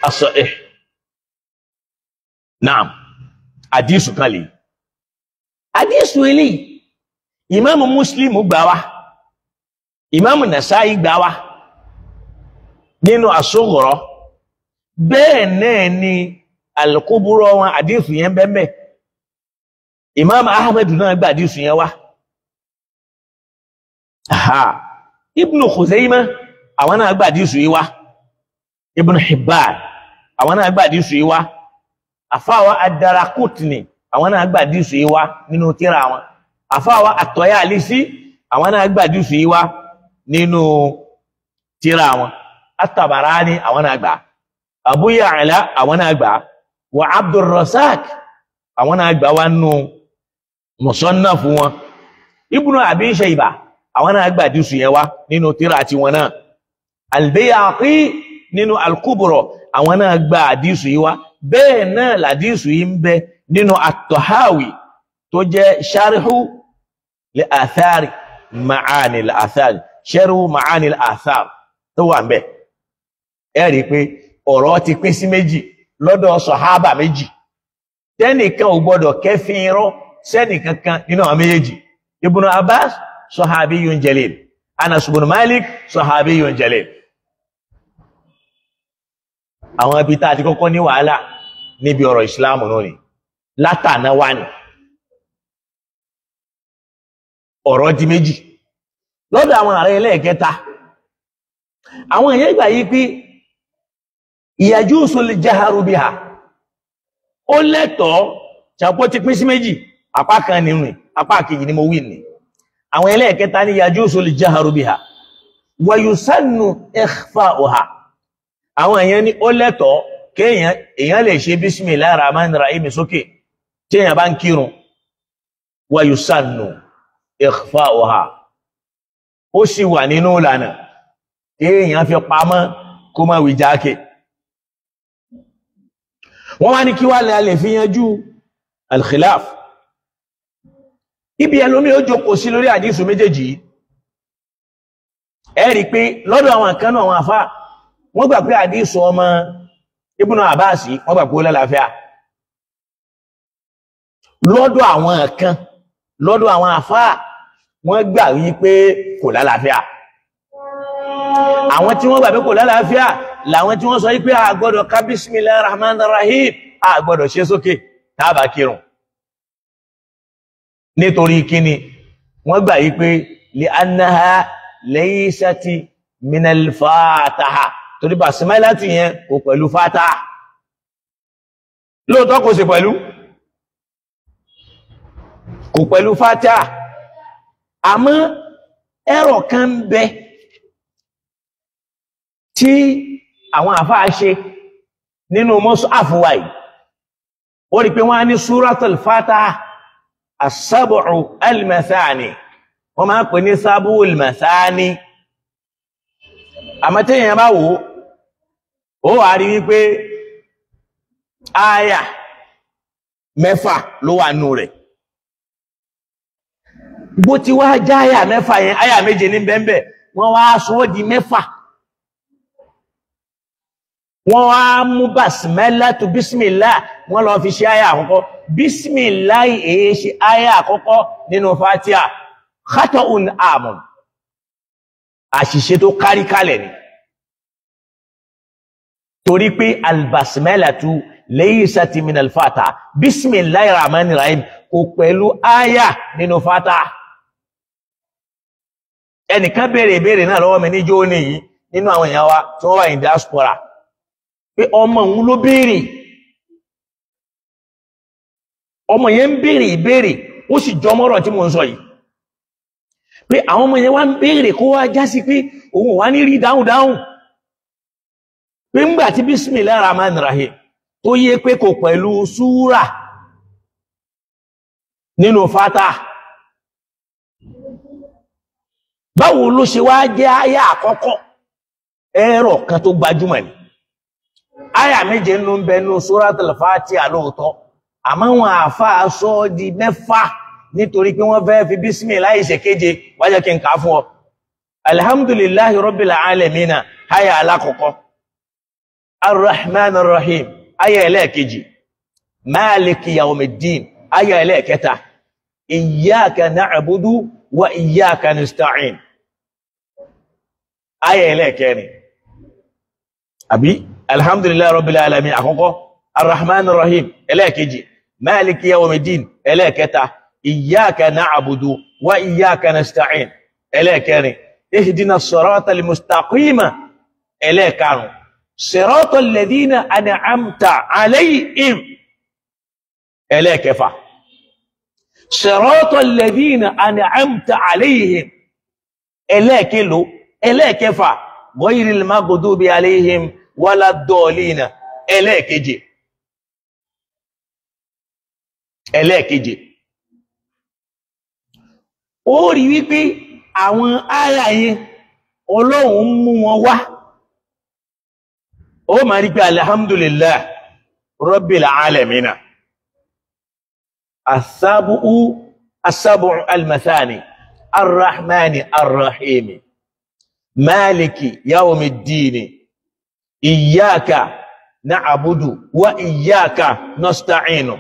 as-sahih. Naam, àdísù kan lè àdísù eléyìí ìmáàmù Muslim gbà wá, ìmáàmù Nasa'i gbà wá nínú as-Sughra, bẹ́ẹ̀ náà ni al-Kubra wọn àdísù yẹn bẹ́ẹ̀. Ìmáàmù Ahmed náà gbà àdísù yẹn wá. Ibn Khuzaimah àwọn náà gbà àdísù yìí wá, Ibn Hibban àwọn náà gbà àdísù yìí wá, àfáwà Ad-Daraqutni àwọn náà gbà àdísù yìí wá nínú tírà wọn, àfáwà At-Tayalisi àwọn náà gbà àdísù yìí wá nínú tírà wọn, At-Tabarani àwọn náà gbà, Abu Ya'la àwọn náà gbà, wa Abdurrazzaq àwọn náà gbà wá nínú Musannaf wọn, Ibn Abi Shayba àwọn náà gbà àdísù yẹn wá nínú tírà tiwọn náà, Al-Bayhaqi nínú Al-Kubra àwọn náà gba àdísù yìí wá. Bẹ́ẹ̀ náà làdísù yìí ń bẹ nínú At-Tahawi tó jẹ́ sharhu li athari ma'ani al-athari, sharhu ma'ani al-athar tó wà ń bẹ. Ẹ rí i pé ọ̀rọ̀ ti pín sí méjì lọ́dọ̀ sọ̀hábà méjì, tẹ́nìkan ò gbọ́dọ̀ kẹ́fín irọ́ sẹ́nì kankan nínú àwọn méjèèjì. Ibn Abbas sahabiyyun jalil, Anas ibn Malik sahabiyyun jalil. Àwọn ibi tá a ti kọ́kọ́ ní wàhálà níbi ọ̀rọ̀ ìsìláàmù náà ni látàná wà ní ọ̀rọ̀ di méjì lọ́dọ̀ àwọn ààrẹ ẹlẹ́ẹ̀kẹta. Àwọn èèyàn gbà yí pé yajuzu al-jahru biha, ó lẹ́tọ̀ọ́. Ṣàpọ̀ ti pín sí méjì, apá kan nínú apá kejì ni mo wí ní. Àwọn ẹlẹ́ẹ̀kẹta ní yajuzu al-jahru biha wa yusannu ikhfa'uha. Àwọn èèyàn ní ó lẹ́tọ̀ọ́ kéèyàn èèyàn lè ṣe bismillahir rahmanir rahim sókè tí èèyàn bá ń kírun, wa yusannu ikhfa'uha, ó sì wà nínú ìlànà kéèyàn fi pamọ́ kó má wí jákè. Wọ́n wá ní kí wá lè fi yanjú al-khilaf. Ibi ẹlòmí ó jókòó sí lórí àdísù méjèèjì yìí. Ẹ rí pé lọ́dọ̀ àwọn kan náà, àwọn àfá wọ́n gbà pé àdísù ọmọ Ibn Abbas wọ́n gbà pé ó lálàáfíà. Lọ́dọ̀ àwọn kan, lọ́dọ̀ àwọn àfá wọ́n gbà wípé kò lálàáfíà. Àwọn tí wọ́n gbà pé kò lálàáfíà làwọn tí wọ́n sọ wípé a gbọ́dọ̀ ká bismillahir rahmanir rahim, a gbọ́dọ̀ ṣe sókè tá bá kírun. Nítorí kíni? Wọ́n gbà wípé li annaha laysati minal fataha, torí basmala ti yẹn kò pẹ̀lú fataha. Lóòótọ́ kò sí pẹ̀lú, kò pẹ̀lú fataha, àmọ́ ẹ̀rọ kan ń bẹ tí àwọn àfáà ṣe nínú mọ́sàfù wa yìí. Ó rí pé wọ́n á ní súratul fataha as-sab'u al-mathani, wọ́n máa ń pè ní sábú al-mathani. Àmọ́ tí èèyàn bá wò ó wà rí wípé áyà mẹ́fà ló wà nù rẹ̀. Bó ti wá já áyà mẹ́fà yẹn, áyà méje ní bẹ́ẹ̀bẹ́, wọ́n wá sọ ọ́ di mẹ́fà. Wọ́n wá mú basmala tó bísmìlá, wọ́n lọ fi ṣe áyà àkọ́kọ́. Bísmìlá èé ṣe áyà àkọ́kọ́ nínú Fatiha. Khata'un amun, àṣìṣe tó kárí kalẹ̀ ni. Torí pé albasmalatu laysat min alfata, bismillahir rahmanir rahim kò pẹ̀lú áyà nínú Fatiha. Ẹnìkan béèrè ìbéèrè náà lọ́wọ́ mi níjó ní yìí nínú àwọn èèyàn wa tí wọ́n wà ní diaspora, pé ọmọ òun ló béèrè, ọmọ yẹn ń béèrè ìbéèrè, ó sì jọmọ́rọ̀ tí mo ń sọ yìí, pé àwọn ọmọ yẹn wá ń béèrè kó wá já sí pé òun wá ní rí dáhùn dáhùn, pé ńgbà tí bismillahir rahmanir rahim tó yé pé kò pẹ̀lú súrà nínú Fatiha, báwo ló ṣe wá jẹ́ àyà àkọ́kọ́? Ẹ̀rọ kan tó gbajúmọ̀ ni àyà méje ń ló ń bẹnu Suratul Fatiha lóòótọ́, àmọ́ àwọn àáfàá sọ ọ́ di mẹ́fà nítorí pé wọ́n fẹ́ fi bísímìláì ṣe kéje. Wájẹ́ kí n kà á fún ọ. Alhamdulillahi rabbil alamina, àyà alákọ̀ọ́kọ́. Arrahman arrahim, àyà ẹlẹ́ẹ̀kejì. Maliki yawmiddin, àyà ẹlẹ́ẹ̀kẹta. Iyyaka na'budu wa iyyaka nasta'in, àyà ẹlẹ́ẹ̀kẹrin. Àbí alhamdulillahi rabbil alamin àkọ́kọ́, arrahman arrahim ẹlẹ́ẹ̀kejì, maliki yawmiddin ẹlẹ́ẹ̀kẹta, iyyaka na'budu wa iyyaka nasta'in ẹlẹ́ẹ̀kẹrin, ihdina siratal mustaqima ẹlẹ́ẹ̀karùn, siratal ladhina an'amta alayhim ẹlẹ́ẹ̀kẹfà, siratal ladhina an'amta alayhim ẹlẹ́ẹ̀kẹlò ẹlẹ́ẹ̀kẹfà, ghayril maghdubi alayhim wala ddallina ẹlẹ́ẹ̀keje ẹlẹ́ẹ̀keje. Ó rí wípé àwọn ará yẹn Ọlọ́run mú wọn wá, ó máa rí pé alhamdulillah rabbil alamina, asábùú asábùú almathani, arrahmani arrahimi, maliki yawmiddini, iyyaka na'budu wa iyyaka nasta'inu,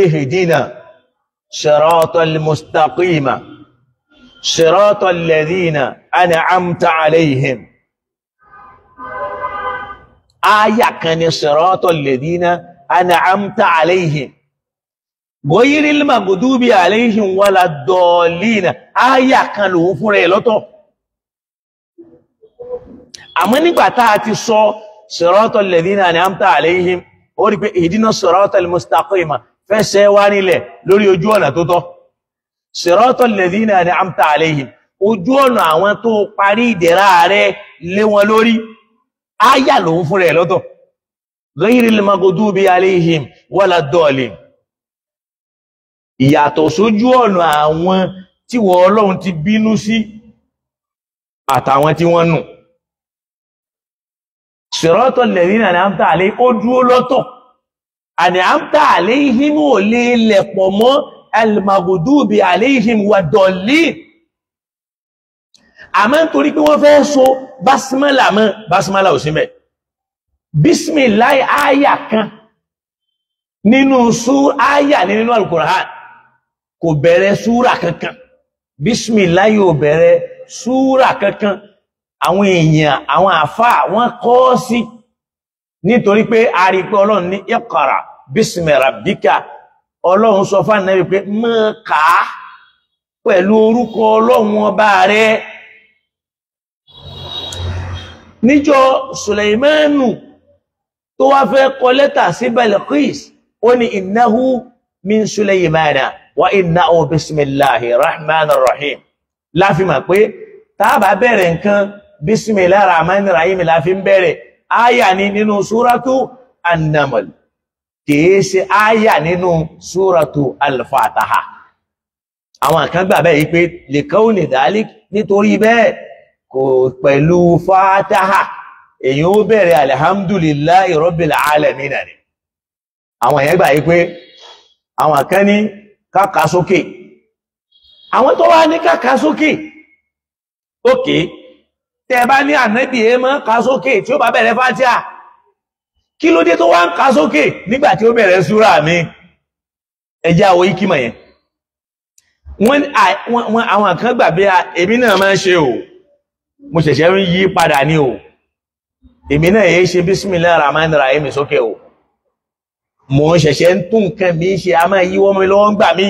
ihdina siratal mustaqima siratal ladhina an'amta alayhim. Áyà kan ni siratal ladhina an'amta alayhim ghayril maghdubi alayhim wala ddallin. Áyà kan lòun fúnra ẹ̀ lọ́tọ̀. Àmọ́ nígbà tá a ti sọ siratal ladhina an'amta alayhim, ó rí pé ihdina siratal mustaqima fẹsẹ̀ wá nílẹ̀ lórí ojú ọ̀nà tó tọ́. Siratal ladhina an'amta alayhim, ojú ọ̀nà àwọn tó parí ìdẹ̀ra rẹ̀ lé wọn lórí. Áyà lòun fúnra ẹ̀ lọ́tọ̀. Ghayril maghdubi alayhim wala ddallin. Ìyàtọ̀ sójú ọ̀nà àwọn tí wọ́n Ọlọ́run ti bínú sí àtàwọn tí wọ́n nù. Siratal ladhina an'amta alayhim ó dúró lọ́tọ̀. An'amta alayhim ò lè lẹ̀pọ̀ mọ́ al-maghdubi alayhim wad-dallin. Àmọ́ nítorí pé wọ́n fẹ́ so basmala mọ́, basmala ò sí mẹ́. Bismillah áyà kan nínú sú áyà nínú Al-Qur'an kò bẹ̀rẹ̀ súrà kankan. Bismillah yóò bẹ̀rẹ̀ súrà kankan. Àwọn èèyàn, àwọn àfá wọ́n kọ́ sí nítorí pé a rí pé Ọlọ́run ní iqra bismi rabbika. Ọlọ́run sọ fún Ànábì pé máa kà á pẹ̀lú orúkọ Ọlọ́run ọba rẹ̀. Níjọ́ Sùlẹ̀mánù tó wá fẹ́ kọ lẹ́tà sí Balqis, ó ní innahu min Sulaymana wa innahu bismillahi rahmanir rahim. Láfi mọ̀ pé tá bá bẹ̀rẹ̀ nǹkan bismillahi rahmanir rahim la fi ń bẹ̀rẹ̀. Áyà ní nínú súratu An-Naml, kìí ṣe áyà nínú súratu Al-Fatiha. Àwọn kan gbà bẹ́ẹ̀ yìí pé li kawni dhalik, nítorí bẹ́ẹ̀ kò pẹ̀lú Fatiha èyí ó bẹ̀rẹ̀ alhamdulillahi rabbil alamin ni. Àwọn èèyàn gbà yìí pé àwọn kan ní káka sókè. Àwọn tó wá ní káka sókè, ókè tẹ́ bá ní ànábì ẹ máa ká sókè tí ó bá bẹ̀rẹ̀ Fatiha, kí ló dé tó wá ń ká sókè nígbà tí ó bẹ̀rẹ̀ súrà mi? Ẹjẹ́ àwọ̀ ikímọ̀ yẹn. Wọ́n àwọn kan gbà bí èmi náà máa ń ṣe o, mo ṣẹ̀ṣẹ̀ ń yí padà ní o, èmi náà yẹ ṣe bismillahir rahmanir rahim sókè o, mo ṣẹ̀ṣẹ̀ ń tún nǹkan mi ṣe, a máa yíwọ́ mi lọ́wọ́ ń gbà mí.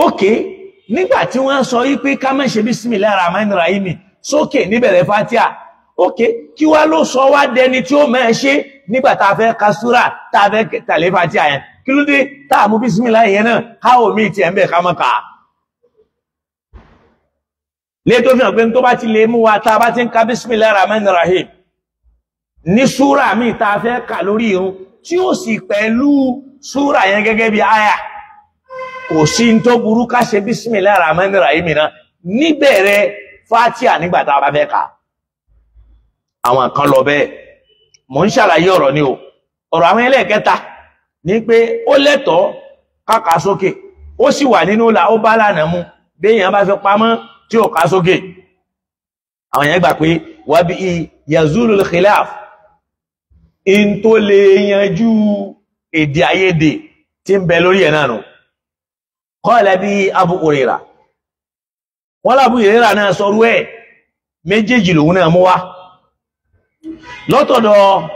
Ókè nígbà tí wọ́n sọ wípé ká má ṣe bismillahir rahmanir rahim sókè níbẹ̀rẹ̀ Fatiha, ókè kí wá ló sọ wá dẹni tí ó máa ṣe nígbà tá a fẹ́ ka súrà tá a fẹ́ tàlé Fatiha yẹn? Kí ló dé tá a mú bismillah yẹn náà ká ò mí tiẹ̀ ń bẹ̀ ká mọ́ ká? Lé tó fi hàn pé tó bá ti lè mú wa tá a bá ti ń ka bismillahir rahmanir rahim ní súrà míì tá a fẹ́ kà lórí irun tí ó sì pẹ̀lú súrà yẹn gẹ́gẹ́ bí àyà, kò sí tó burú ká ṣe bismillahir rahmanir rahim náà níbẹ̀rẹ̀ Fatiha nígbà tá a bá fẹ́ kà. Àwọn kan lọ bẹ́ẹ̀. Mò ń ṣàlàyé ọ̀rọ̀ ni o. Ọ̀rọ̀ àwọn ẹlẹ́ẹ̀kẹta ní pé ó lẹ́tọ̀ọ́ ká kà sókè, ó sì wà nínú là ó bá lànà mu béèyàn bá fi pamọ́ tí ò ká sókè. Àwọn yẹn gbà pé wàbí yazulul khilaf, in tó lè yanjú èdè àìyedè tí ń bẹ lórí ẹ̀ náà nù. Qala bí Abu Hurairah, wọ́n lábú Hurairah náà sọrú ẹ̀, méjèèjì lòun náà mú wá lọ́tọ̀dọ̀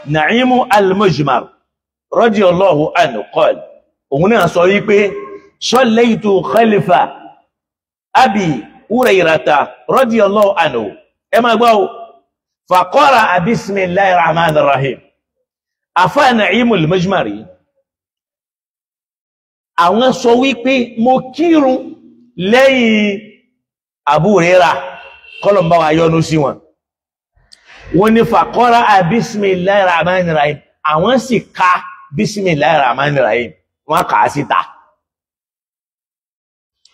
Na'imu al-Mujmar radiyallahu anhu qala, òun náà sọ wípé sallaytu khalfa Abi Hurairata radiyallahu anhu. Ẹ máa gbọ́ o, faqara'a bismillahir rahmanir rahim. Àfá Na'imu al-Mujmari àwọn sọ wípé mo kírun lẹ́yìn Abu Hurairah, kọ́lọ̀mbá wa yọ́nú sí wọn. Wọ́n ní faqara'a bismillahir rahmanir rahim, àwọn sì ka bismillahir rahmanir rahim, wọ́n kà á síta.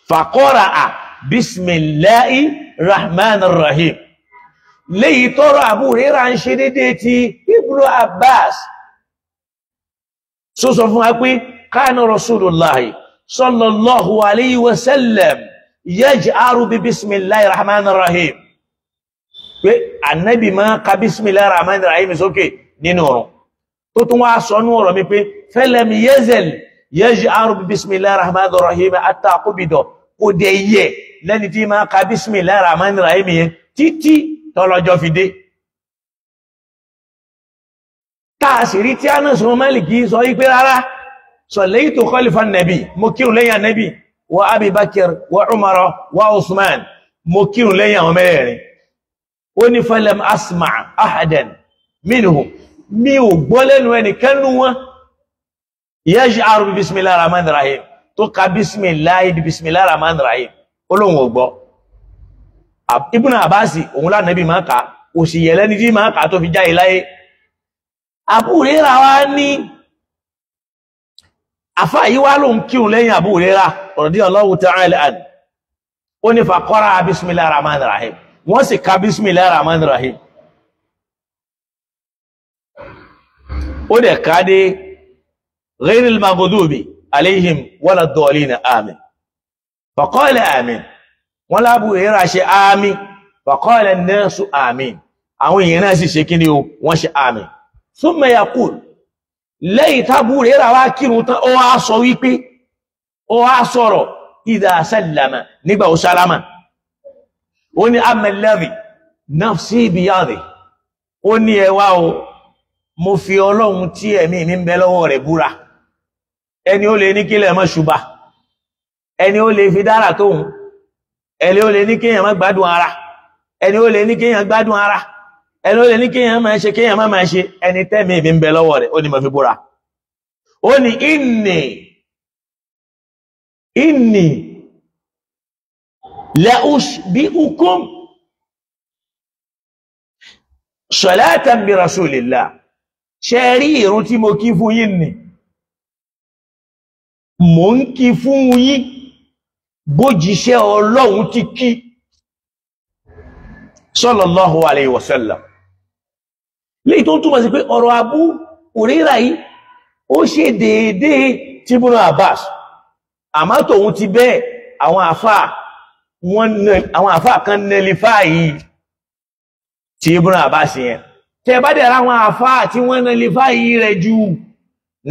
Faqara'a bismillahir rahmanir rahim, léyìí tọ́rọ Abu Hurairah ń ṣe dédé ti Ibn Abbas tó sọ fún wa pé kana Rasulullahi sallallahu alayhi wa sallam yaj'aru bi bismillahir rahmanir rahim, pé ànábì máa ka bismillahir rahmanir rahim sókè nínú ọ̀rọ̀ tó tún wá sọ ní ọ̀rọ̀ mi pé falam yazal Yaj'aru bi bismillahir rahmanir rahim hatta qubida. Kò dẹ̀ yẹ lẹ́ni tí máa ka bismillahir rahmanir rahim yẹn títí tọ́lọ́jọ́ fi dé. Táà sì rí tí Anas ibn Malik sọ wípé rárá, sallaytu khalfa nabi, mo kírun lẹ́yìn Ànábì wa Abi Bakr wa Umar wa Usman, mo kírun lẹ́yìn àwọn mẹ́rẹ̀ẹ̀rin. Ó ní falam asma' ahadan minhum, mi ò gbọ́ lẹ́nu ẹnìkan nú wọn yaj'aru bi bismillahir rahmanir rahim tó ka bismillahi bi bismillahir rahmanir rahim, ó lóun ò gbọ́. Ibn Abbas òun lánàbí máa kà, kò sì yẹ lẹ́ni tí máa kà tó fi jáde láyé. Abu Hurairah wá ní àfáà yìí wá lóun kírun lẹ́yìn Abu Hurairah radiyallahu ta'ala anhu, ó ní faqara bismillahir rahmanir rahim, wọ́n sì ka bismillahir rahmanir rahim. Ó dẹ̀ ká dé ghayril maghdubi alayhim wala ddallin àmín, faqala àmín, wọ́n lábú Hurairah ṣe àmín, faqala an-nasu àmín, àwọn èèyàn náà sì ṣe kí ni o, wọ́n ṣe àmín. Thumma yaqul, lẹ́yìn tábú Hurairah wá kírun tán, ó wá sọ wípé, ó wá sọ̀rọ̀ idha sallama, nígbà ó sálámà, ó ní amma alladhi nafsi biyadihi, ó ní ẹ wá o, mo fi Ọlọ́run tí ẹ̀mí mi ń bẹ lọ́wọ́ rẹ̀ búra, ẹni ó lè ní kílẹ̀ mọ́ ṣùbà, ẹni ó lè fi dára tóhun, ẹni ó lè ní kéèyàn má gbádùn ara, ẹni ó lè ní kéèyàn gbádùn ara, ẹni ó lè ní kéèyàn máa ṣe kéèyàn má máa ṣe, ẹni tẹ́mi mi ń bẹ lọ́wọ́ rẹ̀, ó ní mo fi búra. Ó ní inni la ushbi'ukum salatan bi rasulillah, ṣe rí ìrun tí mo kí fún yín ni mò ń kí fún yín bójíṣẹ́ Ọlọ́run ti kí sallallahu alayhi wa sallam. Léyìí tó ń túmọ̀ sí pé ọ̀rọ̀ Abu Hurairah yìí ó ṣe déédéé tí Ibn Abbas, àmọ́ tòun ti bẹ́ẹ̀ àwọn àfáà kan nẹlifá yìí tí Ibn Abbas yẹn. Tẹ bá dẹ̀ ráwọn àfáà tí wọ́n nẹlifá yìí rẹ̀ jù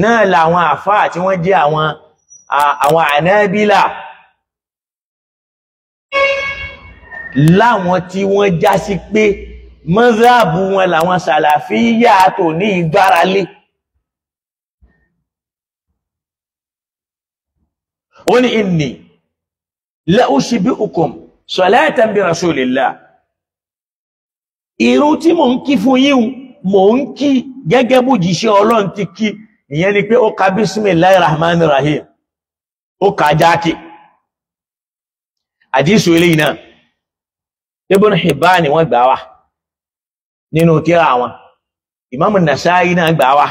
náà làwọn àfáà tí wọ́n jẹ́ àwọn Hanabila, láwọn tí wọ́n já sí pé mọ́sáàbù wọn làwọn Sàlàfíyà tó ní ìgbáralé. Ó ní inni la ushbi'ukum salatan bi rasulillah, ìrun tí mò ń kí fún yín mò ń kí gẹ́gẹ́ bó jíṣẹ́ Ọlọ́run ti kí, ìyẹn ni pé ó ka bismillahir rahmanir rahim, ó ka jákè. Àdísù eléyìí náà Ibn Hibban wọ́n gbà wá nínú tírà wọn, Imam Nasa'i náà gbà wá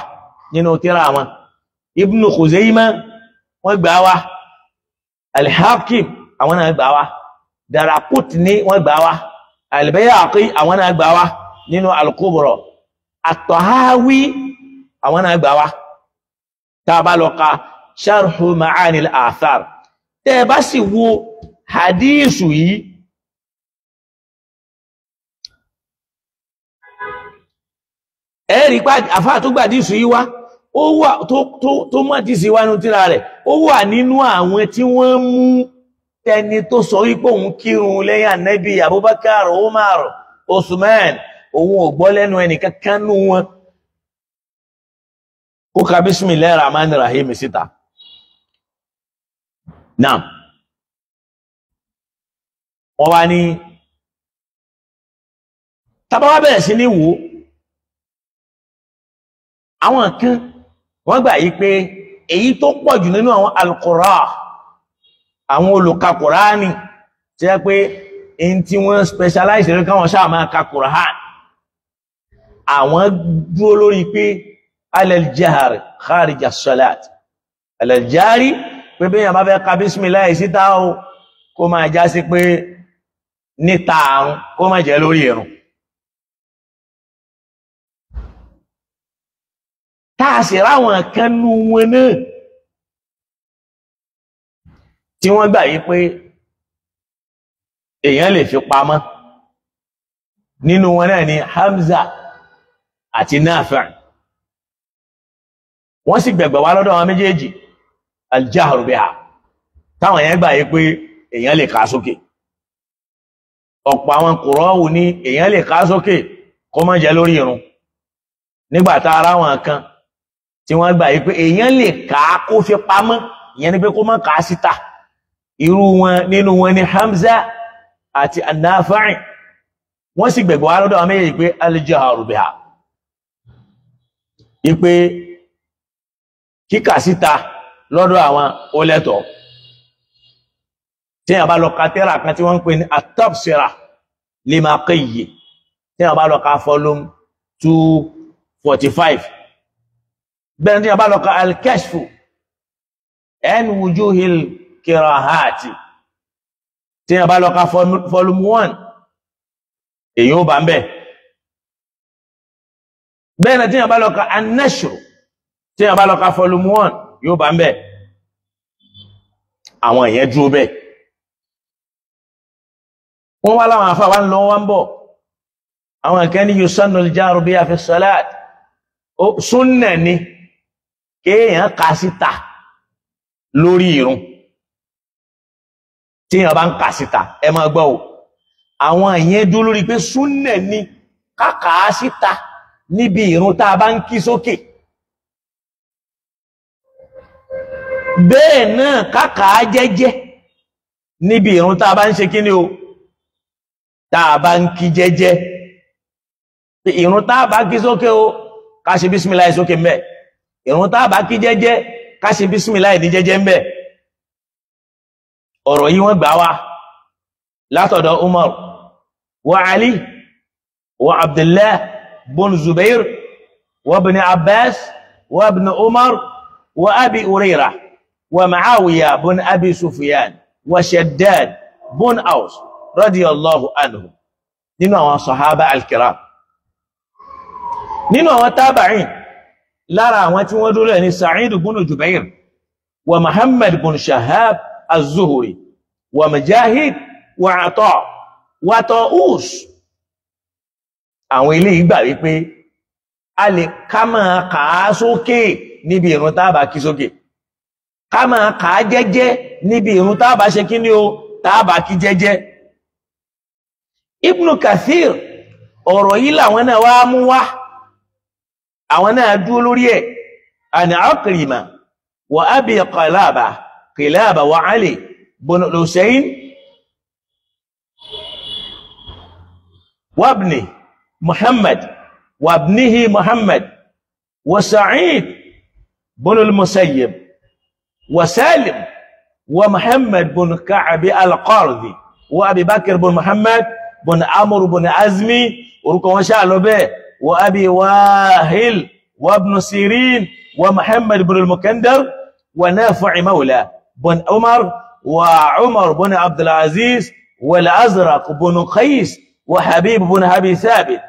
nínú tírà wọn, Ibn Khuzaimah wọ́n gbà wá, Al-Hakim àwọn náà gbà wá, Daraqutni wọ́n gbà wá, Al-Bayhaqi àwọn náà gbà wá nínú Al-Kubra, At-Tahawi àwọn náà gbà wá. Tá a bá lọ ka Sharhu Ma'ani al-Athar, tẹ́ ẹ bá sì wo hadísù yìí, ẹ̀rí pa àfáà tó gbàdísù yìí wá, ó wà tó mú àdísì wá nínú tírà rẹ̀, ó wà nínú àwọn tí wọ́n mú tẹni tó sọ wípé òun kírun lẹ́yìn Ànábì Abubakar, Umar, Usman, òun ò gbọ́ lẹ́nu ẹnìkan kánú wọn kó ka bismillahir rahmanir rahim síta. Náà wọ́n wá ní tàbá wá bẹ̀rẹ̀ sí ní wò, àwọn kan wọ́n gbà yí pé èyí tó pọ̀ jù nínú àwọn al-qurra, àwọn olùka Kùránì, tí wọ́n pé in tí wọ́n specialize lórí káwọn ṣáà máa ka Kùránì, àwọn dúró lórí pé alal-jahr kharij as-salat, alal-jahri pé bí èèyàn bá fẹ́ ka bismillah síta o, kó máa já sí pé níta àrùn, kó má jẹ́ lórí ìrun. Táà sì ráwọn kan nú wọn náà tí wọ́n gbà yí pé èèyàn lè fi pamọ́, nínú wọn náà ni Hamza àti Nafi', wọ́n sì gbẹ̀gbẹ̀ wá lọ́dọ̀ àwọn méjèèjì. al-jahru biha, táwọn yẹn gbà yí pé èèyàn lè kà sókè. Ọ̀pọ̀ àwọn kùrọ́wù ní èèyàn lè kà sókè kó má jẹ́ lórí irun, nígbà tá ara wọn kan tí wọ́n gbà yí pé èèyàn lè kà kó fi pamọ́, ìyẹn ni pé kó má kà síta. Irú wọn nínú wọn ni Hamza àti An-Nafi', wọ́n sì gbẹ̀gbọ́ alọ́dọ̀ àwọn méjèèjì pé al-jahru biha, ipe kíkà síta lọ́dọ̀ àwọn ó lẹ́tọ̀ọ́. Tí a bá lọ ka tírà kan tí wọ́n ń pè ní at-Tabsira lima qayyi, tí a bá lọ ka volume 245, bẹ́ẹ̀ tí a bá lọ ka al-Kashfu an wujuhil kirahati, tí a bá lọ ka volume 1, èyí ó bá ń bẹ̀. Bẹ́ẹ̀ tí a bá lọ ka an-Nashr, tí a bá lọ ka volume 1, yóò bá ń bẹ̀. Àwọn èèyàn dúró bẹ́ẹ̀. Wọ́n wá láwọn àfáà wá ń lọ wá ń bọ̀. Àwọn kan ní yusannu al-jahru biha fi salat, súnnà ni kéèyàn kà síta lórí ìrun. Tí èèyàn bá ń kà síta, ẹ máa gbọ́ o, àwọn èèyàn dúró lórí pé súnnà ni ká síta níbi ìrun tá a bá ń kí sókè. Bẹ́ẹ̀ náà ká jẹ́jẹ́ níbi ìrun tá a bá ń ṣe kíní o, tá a bá ń kí jẹ́jẹ́. Ìrun tá a bá kí sókè o, ká ṣe bísímìláì sókè ńbẹ̀. Ìrun tá a bá kí jẹ́jẹ́, ká ṣe bísímìláì ní jẹ́jẹ́ ńbẹ̀. Ọ̀rọ̀ yìí wọ́n gbà wá látọ̀dọ̀ Umar wa Ali wa Abdullah bun Zubair wa ibn Abbas wa ibn Umar wa Abi Hurairah wa Muawiya bun Abi Sufyan wa Shaddad bun Aus radiyallahu anhu, nínú àwọn sahaba al-kiram. Nínú àwọn tábàáìn, lára àwọn tí wọ́n dúró ní Sa'id bun Jubair wa Muhammad bun Shahab az-Zuhri wa Mujahid wa Ata wa Ta'us. Àwọn ilé ìgbà wípé a lè ká máa kà á sókè níbi ìrun tá bá kí sókè, ká máa kà á jẹ́jẹ́ níbi ìrun tá bá ṣe kíní o, tá bá kí jẹ́jẹ́. Ibn Kathir, ọ̀rọ̀ yìí làwọn náà wá mú wá, àwọn náà dúró lórí ẹ̀. Àni Akrima wa Abi Qilaba wa Ali bin Hussein wa ibni Muhammad wa ibnihi Muhammad wa Sa'id bin al-Musayyib wa Salim wa Muhammad bin Ka'b al-Qardi wa Abi Bakr bin Muhammad bin Amr bin Azmi, orúkọ wọn ṣáà lọ bẹ́ẹ̀, wa Abi Wahil wa ibn Sirin wa Muhammad bin al-Mukandar wa Nafi' mawla bin Umar wa Umar bin Abdul Aziz wa al-Azraq bin Qais wa Habib bin Abi Thabit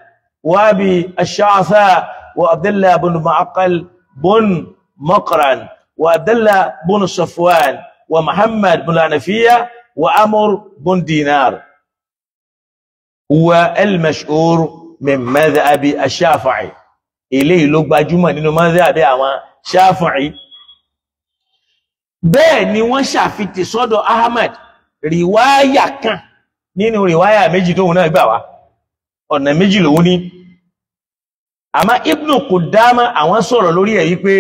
wa Abi Ash-Sha'tha wa Abdullah bin Ma'qal bin Maqran wa Abdullah bin Safwan wa Muhammad bin Hanafiya wa Amr bin Dinar. Huwa al-mashhur min madhhabi ash-Shafi'i. Eléyìí ló gbajúmọ̀ nínú madhhabi àwọn Shafi'i. Bẹ́ẹ̀ ni wọ́n ṣàfitì sọ́dọ̀ Ahmad rìwáyà kan nínú rìwáyà méjì tóun náà gbà wá, ọ̀nà méjì lòun ní. Àmọ́ Ibn Qudama àwọn sọ̀rọ̀ lórí ẹ̀ wípé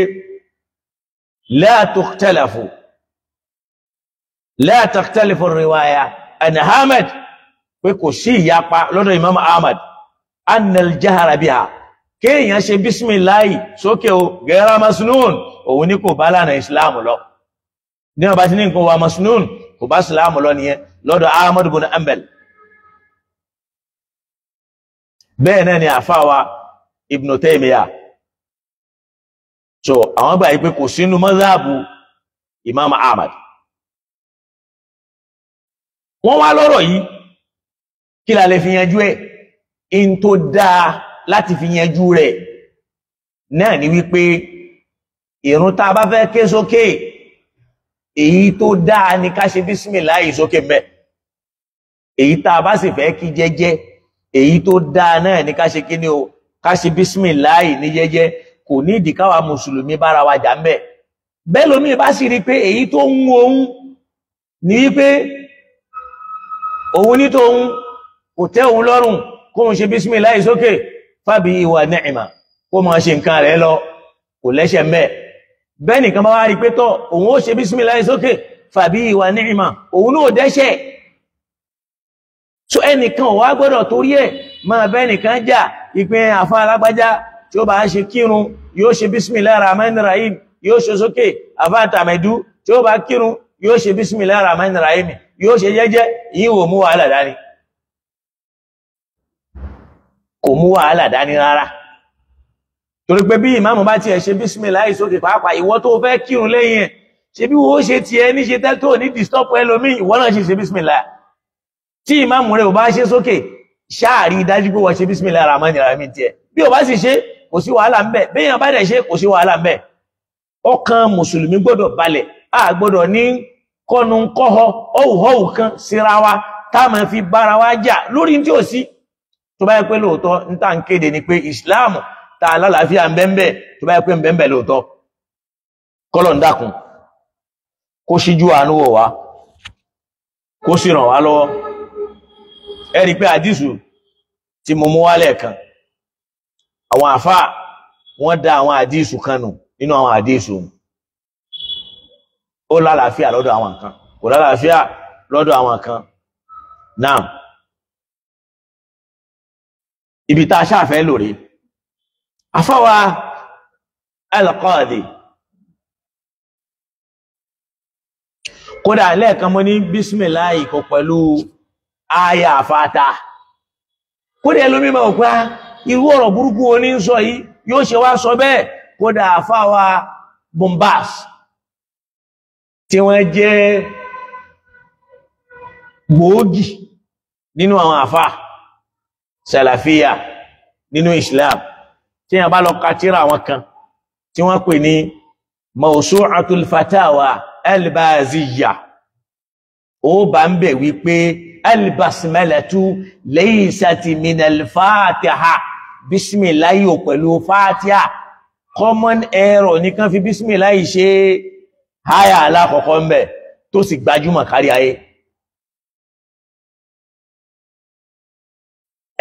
la takhtalifu riwaya an Ahmad, pé kò sí ìyapa lọ́dọ̀ Imam Ahmad annal jahara biha, kéèyàn ṣe bísmìláì sókè o gẹ́rà masnun, òun ní kò bá lánà Islam lọ. Ní ọba tí ní nǹkan wa masnun kò bá Islam lọ nìyẹn lọ́dọ̀ Ahmad bin Hanbal. Bẹ́ẹ̀ náà ni àfáwa Ibn Taymiyyah. So àwọn gbà yí pé kò sínú mọ́sáàbù Imam Ahmad. Wọ́n wá lọ́rọ̀ yìí, kí la lè fi yanjú ẹ̀? In tó dáa láti fi yanjú rẹ̀ náà ni wípé ìrun tá a bá fẹ́ ké sókè, èyí tó dáa ni ká ṣe bísímìláì sókè mẹ́. Èyí tá a bá sì fẹ́ kí jẹ́jẹ́, èyí tó dáa náà ni ká ṣe kí ni o, ká ṣe bísímìláì ní jẹ́jẹ́. Kò ní ìdí káwa mùsùlùmí bára wa jà mẹ́. Bẹ́ẹ̀ lómi bá sì rí pé èyí tó ń wo òun ní wípé òun ní tóun kò tẹ́ òun lọ́rùn kóun ṣe bísímìláì sókè, fábí ìwà nẹ́ìmà, kó máa ṣe nǹkan rẹ̀ lọ, kò lẹ́ṣẹ̀ mẹ́. Bẹ́ẹ̀ nìkan bá wá rí pé tọ́ òun ó ṣe bísímìláì sókè, fàbí ìwà nẹ́ìmà, òun náà dẹ́ṣẹ̀. So ẹnìkan ò wá gbọ́dọ̀ torí ẹ̀ máa bẹ́ẹ̀ nìkan jà ìpín àfa alágbájá tí ó bá ṣe kírun yóò ṣe bísímìláì rahman rahim, yóò ṣe sókè. Àfa àtàmẹ̀dú tí ó bá kírun yóò ṣe bísímìláì rahman rahim, yóò ṣe jẹ́jẹ́. Yìí ò mú wàhálà dání, kò mú wàhálà dání rárá. Torí pé bí ìmáàmù bá tiẹ̀ ṣe bísímìláì sókè pàápàá, ìwọ tó fẹ́ kírun lẹ́yìn ẹ̀ ṣe bí wo ṣe tiẹ̀ níṣe tẹ́ tó ní disturb ẹlòmíì, ìwọ náà ṣe ṣe bísímìláì. Tí ìmáàmù rẹ̀ ò bá ṣe sókè, ṣáàrí dájú pé wọ́n ṣe bísímìláì rahman rahim tiẹ̀. Bí ò bá sì ṣe, kò sí wàhálà ńbẹ̀. Béèyàn bá dẹ̀ ṣe, kò sí wàhálà ńbẹ̀. Ọkàn mùsùlùmí gbọ́dọ̀ balẹ̀. A gbọ́dọ̀ ní kọ́nu kọ́họ ọ̀hùhọ́hù kan síra wa tá máa fi bára wa jà lórí tí ò sí. Tó bá yẹ pé lóòótọ́ ń tà ń kéde ni pé ìsìláàmù tá a lálàáfíà ń bẹ́ńbẹ́, tó bá yẹ pé ń bẹ́ńbẹ́ lóòótọ́, kọ́lọ̀ ń dákun kó ṣíjú àánú wò wá, kó sì ràn wá lọ́wọ́. Ẹ rí i pé àdìsù tí mo mú wálẹ̀ kan, àwọn àfáà wọ́n dá àwọn àdìsù kan nù nínú àwọn àdìsù. Ó lálàáfíà lọ́dọ̀ àwọn kan, kò lálàáfíà lọ́dọ̀ àwọn kan. Náà ibi tá a ṣáàfẹ́ lórí àfáwà Al-Qadi, kódà lẹ́ẹ̀kan mo ní bísímìláì kò pẹ̀lú àyà àfáàtà. Kódà ẹlòmí máa wò pé irú ọ̀rọ̀ burúkú wo ní ń sọ yìí, yóò ṣe wá sọ bẹ́ẹ̀. Kódà àfáwà Bombas tí wọ́n jẹ́ gbòógì nínú àwọn àfá sàlàfíà nínú Islam, tí wọ́n bá lọ ka tírà àwọn kan tí wọ́n pè ní Mawsu'atul Fatawa Al-Baziyya, ó bá ń bẹ̀ wípé al-basmalatu laysat minal Fatiha, bísímìláì ò pẹ̀lú Fatiha. Common error nìkan fi bísímìláì ṣe háyà alákọ̀ọ́kọ́ ń bẹ̀ tó sì gbajúmọ̀ kárí ayé.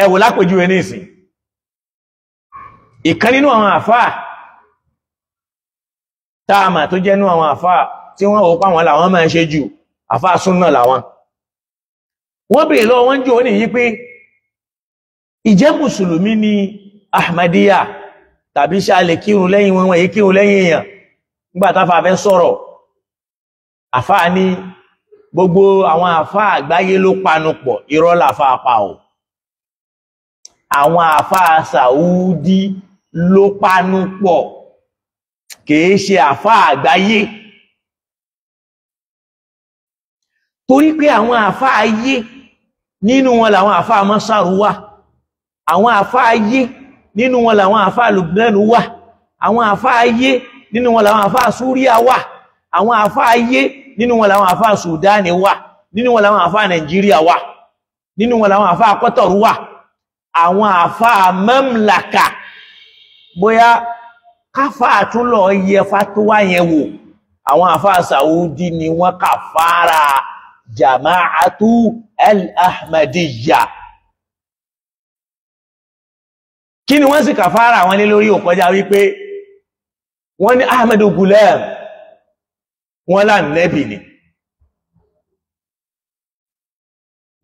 Ẹ wò lápèjúwe ní ìsìn, ìkan nínú àwọn àfáà táàmà tó jẹ́ nínú àwọn àfáà tí wọ́n ò páwọn làwọn máa ń ṣe jù, àfáà súnnà làwọn. Wọ́n bèèrè lọ́wọ́ wọ́n jò ní yí pé ìjẹ́ mùsùlùmí ni Ahmadiyya tàbí ṣá lè kírun lẹ́yìn wọn, wọ́n yìí kírun lẹ́yìn èèyàn. Nígbà táfà fẹ́ sọ̀rọ̀, àfáà ní gbogbo àwọn àfáà àgbáyé ló panupọ̀, irọ́ làfáà pa ò. Àwọn àfáà Sàúdí ló panupọ̀, kìí ṣe àfáà àgbáyé. Torí pé àwọn àfáà ayé nínú wọn làwọn àfáà Mọ́sàrú wà, àwọn àfáà ayé nínú wọn làwọn àfáà Lùbnánù wà, àwọn àfáà ayé nínú wọn làwọn àfáà Súríà wà, àwọn àfáà ayé nínú wọn làwọn àfáà Sùdánì wà, nínú wọn làwọn àfáà Nàìjíríà wà, nínú wọn làwọn àfáà Kọ́tọ̀rù wà, àwọn àfáà Mamlaka. Bóyá káfáà tún lọ yẹ fatuwa yẹn wò, àwọn àfáà Sàúdí ni wọ́n kà fara Jama'atu Al-Ahmadiyya. Kí ni wọ́n sì kà fara àwọn lé lórí? Ó kọjá wípé wọ́n ní Ahmadu Gulam wọ́n là nẹ́bì ni.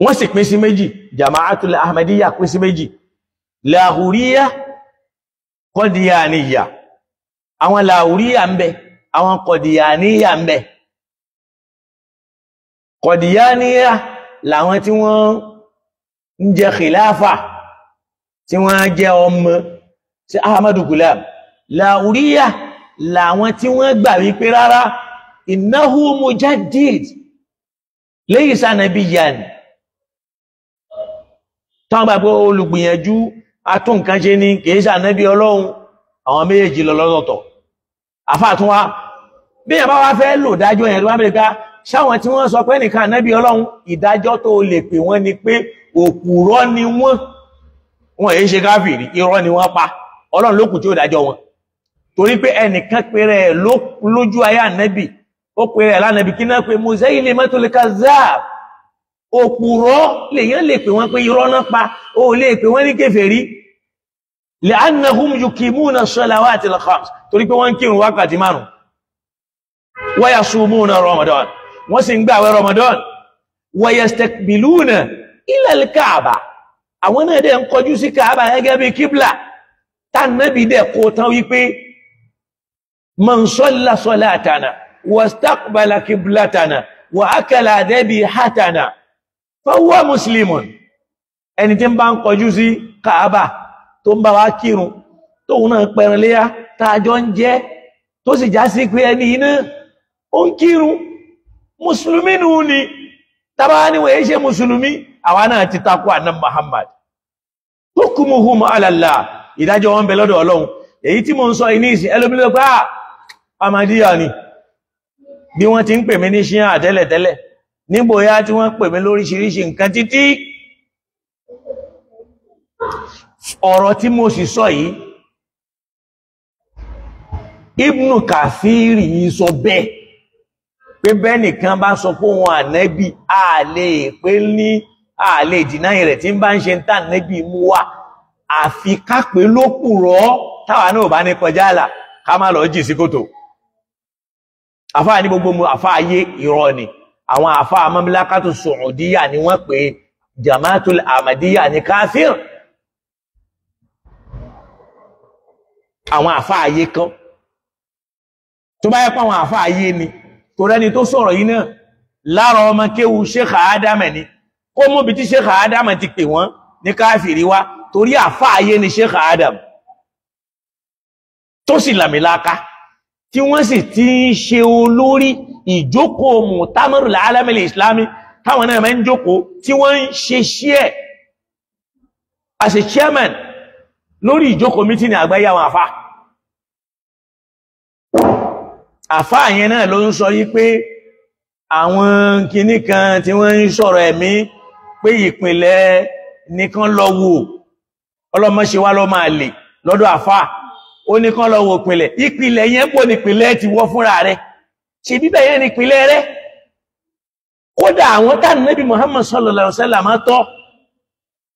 Wọ́n sì pín sí méjì, Jama'atul Ahmadiyya pín sí méjì, Lahuriya, Qadiyaniyya. Àwọn Lahuriya ń bẹ, àwọn Qadiyaniyya ń bẹ. Qadiyaniyya làwọn tí wọ́n ń jẹ khilafa, tí wọ́n jẹ́ ọmọ sí Ahmadu Gulam. Lahuriya làwọn tí wọ́n gbà wípé rárá, innahu mujaddid laysa nabiyyan, tán gbà pé olùgbìyànjú atúnkanṣe ní kìí ṣànábí Ọlọ́run. Àwọn méjèèjì lọ lọ́tọ̀ọ̀tọ̀. Àfáà tún wá bí yẹn bá wá fẹ́ lò dájọ́ yẹn tó wá bẹ̀rẹ̀ ká ṣáwọn tí wọ́n sọ pé nìkan ànábì Ọlọ́run, ìdájọ́ tó lè pè wọ́n ni pé òpùrọ́ ni wọ́n, wọ́n èyí ṣe káfìrí, irọ́ ni wọ́n pa, Ọlọ́run ló kù tí ó dájọ́ wọn. Torí pé ẹnìkan pèrè ẹ̀ lójú ayé ànẹ́bì, ó pèrè ẹ̀ lánàbì kí náà pé Musaylimatul Kazzab, òpùrọ́ lèyàn lè pè wọ́n pé irọ́ náà pa, ó lè pè wọ́n ní kèfèrí. Li'annahum yuqimuna salawatil khams, torí pé wọ́n ń kírun wákàtí márùn-ún, wa yasumuna Ramadan, wọ́n sì ń gbààwẹ̀ Ramadan, wa yastakbiluna ila al-Kaaba, àwọn náà dẹ̀ ń kọjú sí Kaaba gẹ́gẹ́ bí kíblà. Tánàbí dẹ̀ kó tán wípé man salla salatana wastaqbala qiblatana wa akala dhabihatana fahuwa muslimun. Ẹni tí ń bá ń kọjú sí Kaaba tó ń bá wá kírun, tóun náà pẹran léyá tààjọ ń jẹ́, tó sì já sí pé ẹni iná ó ń kírun, mùsùlùmí nù ni. Tàbá ní wọ́n ṣe mùsùlùmí, àwa náà ti takò àná Muhammad. Hukmuhum ala Allah, ìdájọ́ wọn bẹ lọ́dọ̀ Ọlọ́run. Èyí tí mo ń sọ iní ìsìn ẹlòmílẹ̀ pé Ahmadiyya ni, bí wọ́n ti ń pè mí ní ṣíà tẹ́lẹ̀tẹ́lẹ̀, nígbòyá tí wọ́n pè mí lóríṣiríṣi nǹkan títí. Ọ̀rọ̀ tí mo sì sọ yìí, Ibnu Kathiri yìí sọ bẹ́ẹ̀ pé bẹ́ẹ̀ nìkan bá sọ pé òun ànẹ́bí, a lè pé ní a lè dìnáyìn rẹ̀ tí ń bá ń ṣe ń tà nẹ́bí mú wá, àfi ká pé lópùrọ́ táwa náà bá ní kọjá àlà ká má lọ jì sí kòtò. Àfáà ní gbogbo àfáà ayé irọ́ ni, àwọn àfáà mamlakatu Saudiya ni wọ́n pè Jamaatul Ahmadiyya ní káfíìr. Àwọn àfáà ayé kan tó bá yẹ pé àwọn àfáà ayé ni, tó rẹ́ni tó sọ̀rọ̀ yìí náà lára ọmọ kéwu Sheikh Adam ni, kó mú bí tí Sheikh Adam ti pè wọ́n ní káfíìrì wá, torí àfáà ayé ni Sheikh Adam tó sì làmìlaka, tí wọ́n sì ti ń ṣe olórí ìjókòó Mu'tamarul Alamil Islami, táwọn náà máa ń jókòó tí wọ́n ń ṣe ṣíẹ̀ as a chairman lórí ìjókòó mítìnì àgbáyé àwọn àfáà. Àfáà yẹn náà ló ń sọ yí pé àwọn kinní kan tí wọ́n ń sọ̀rọ̀ ẹ̀mí pé ìpìlẹ̀ nìkan lọ wò, ọlọ́mọṣe wá lọ máa lè lọ́dọ̀ àfáà, ó ní kán lọ wò ìpìlẹ̀. Ìpìlẹ̀ yẹn pò ní ìpìlẹ̀ ti wọ́ fúnra rẹ̀, ṣe bíbẹ̀ yẹn ní ìpìlẹ̀ rẹ̀. Kódà àwọn tá Nábì Muhammad sallallahu alaihi wasallam tọ́,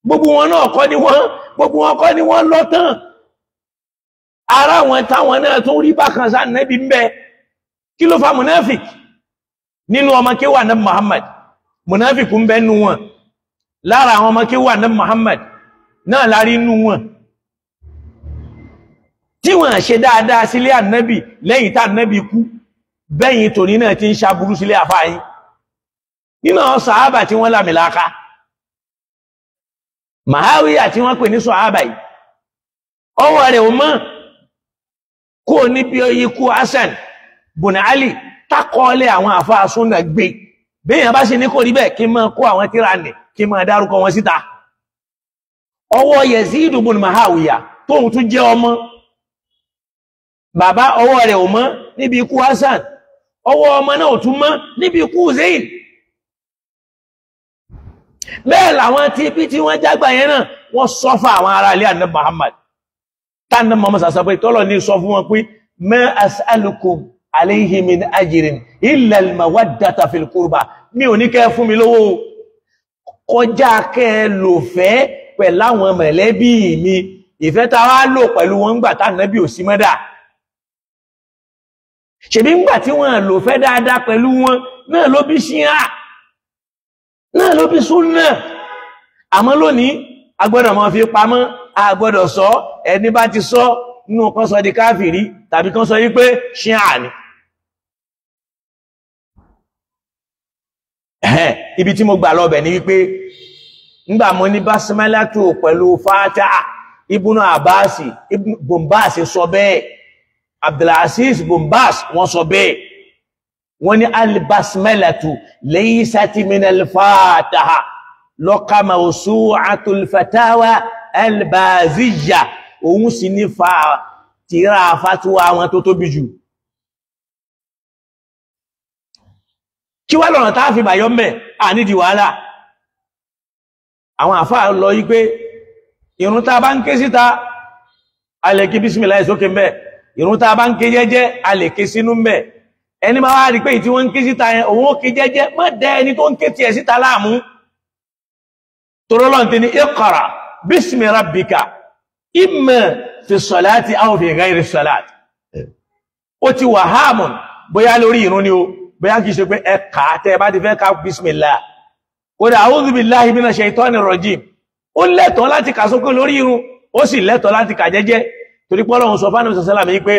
gbogbo wọn náà kọ́ ni wọ́n, gbogbo wọn kọ́ ni wọ́n lọ tán. Ara wọn táwọn náà tún rí bákan sá Nábì ń bẹ. Kí ló fa munafik nínú ọmọ kéwà Nábì Muhammad? Munafik ń bẹ nínú wọn. Lára àwọn ọmọ kéwà Nábì Muhammad náà lárí nínú wọn tí wọ́n ṣe dáadáa sílé ànábì lẹ́yìn tá ànábì kú, bẹ́yìn tòní náà ti ń ṣaburú sílé àfáàyín. Nínú àwọn sàábà tí wọ́n lámìláka, Màháwíyà tí wọ́n pè ní sàábà yìí, ọwọ́ rẹ̀ ò mọ́ kó níbi ikú Hasan bùn Ali tákọọ́lẹ̀ àwọn àfáà súnà gbé. Béèyàn bá ṣe ní kò rí bẹ́ẹ̀, kí máa kó àwọn tíra nì, kí máa dárúkọ wọn síta. Ọwọ́ Yazid bùn Màháwíyà tóun tún jẹ́ ọmọ bàbá, ọwọ́ rẹ̀ ò mọ́ níbi ikú Hasan, ọwọ́ ọmọ náà ò tún mọ́ níbi ikú Zayn. Bẹ́ẹ̀ làwọn tí bí tí wọ́n jágbà yẹn náà wọ́n sọ fún àwọn ará ilé àná Muhammad, tánà Muhammad sàṣà pé tọ́lọ̀ ní sọ fún wọn pé ma as'alukum alayhi min ajrin illa al-mawaddata fil qurba, mi ò ní kẹ́ fún mi lówó kọjá kẹ́ lò fẹ́ pẹ̀láwọn mọ̀lẹ́bí mi, ìfẹ́ tá wá lò pẹ̀lú wọn ńgbà tánàbí ò sí mọ́dà. Ṣèbí ńgbà tí wọ́n lò fẹ́ dáadáa pẹ̀lú wọn náà ló bí ṣíà, náà ló bí súnà. Àmọ́ lónìí a gbọ́dọ̀ máa fi pamọ́, a gbọ́dọ̀ sọ. Ẹni bá ti sọ nínú kan sọ di káfìrí tàbí kan sọ yí pé ṣíà ni. Ibi tí mo gbà lọ bẹ̀ ni wípé ńgbà mo ní basmalatu pẹ̀lú fatiha, Ibnu Abbas, Ibn Bombas sọ bẹ́ẹ̀, Abdulaziz Bombas wọ́n sọ bẹ́ẹ̀, wọ́n ní albasmalatu laysat min alfataha, lọ́ka mawsu'atul fatawa albaziyya, òun sì ní fa tírà fatuwa wọn tó tóbi jù. Kí wá lọ́nà tá fi bàyọ́ mẹ́ à nídìí wàhálà. Àwọn àfáà lọ yí pé ìrun tá bá ń ké síta, a lè kí bísímìláì sókè mẹ́. Ìrun tá a bá ń ké jẹ́jẹ́ a lè ké sínú ń bẹ̀. Ẹni máa wá rí pé tí wọ́n ń ké síta yẹn òun ó ké jẹ́jẹ́, má dẹ ẹni tó ń ké tiẹ̀ síta láàmú. Torọ́lọ́n ti ní iqra bismi rabbika imma fi salati aw fi ghayri salati. Ó ti wà háàmùn bóyá lórí ìrun ni o, bóyá kìí ṣe pé ẹ kà á tẹ́ ẹ bá ti fẹ́ ká bismillah. Kódà a'udhu billahi minash shaitani rajim, ó lẹ́tọ̀ọ́ láti kà sókè lórí ìrun, ó sì lẹ́tọ̀ọ́ láti kà jẹ́jẹ́. Torí pé Ọlọ́run sọ fánàmì sàsálàmì pé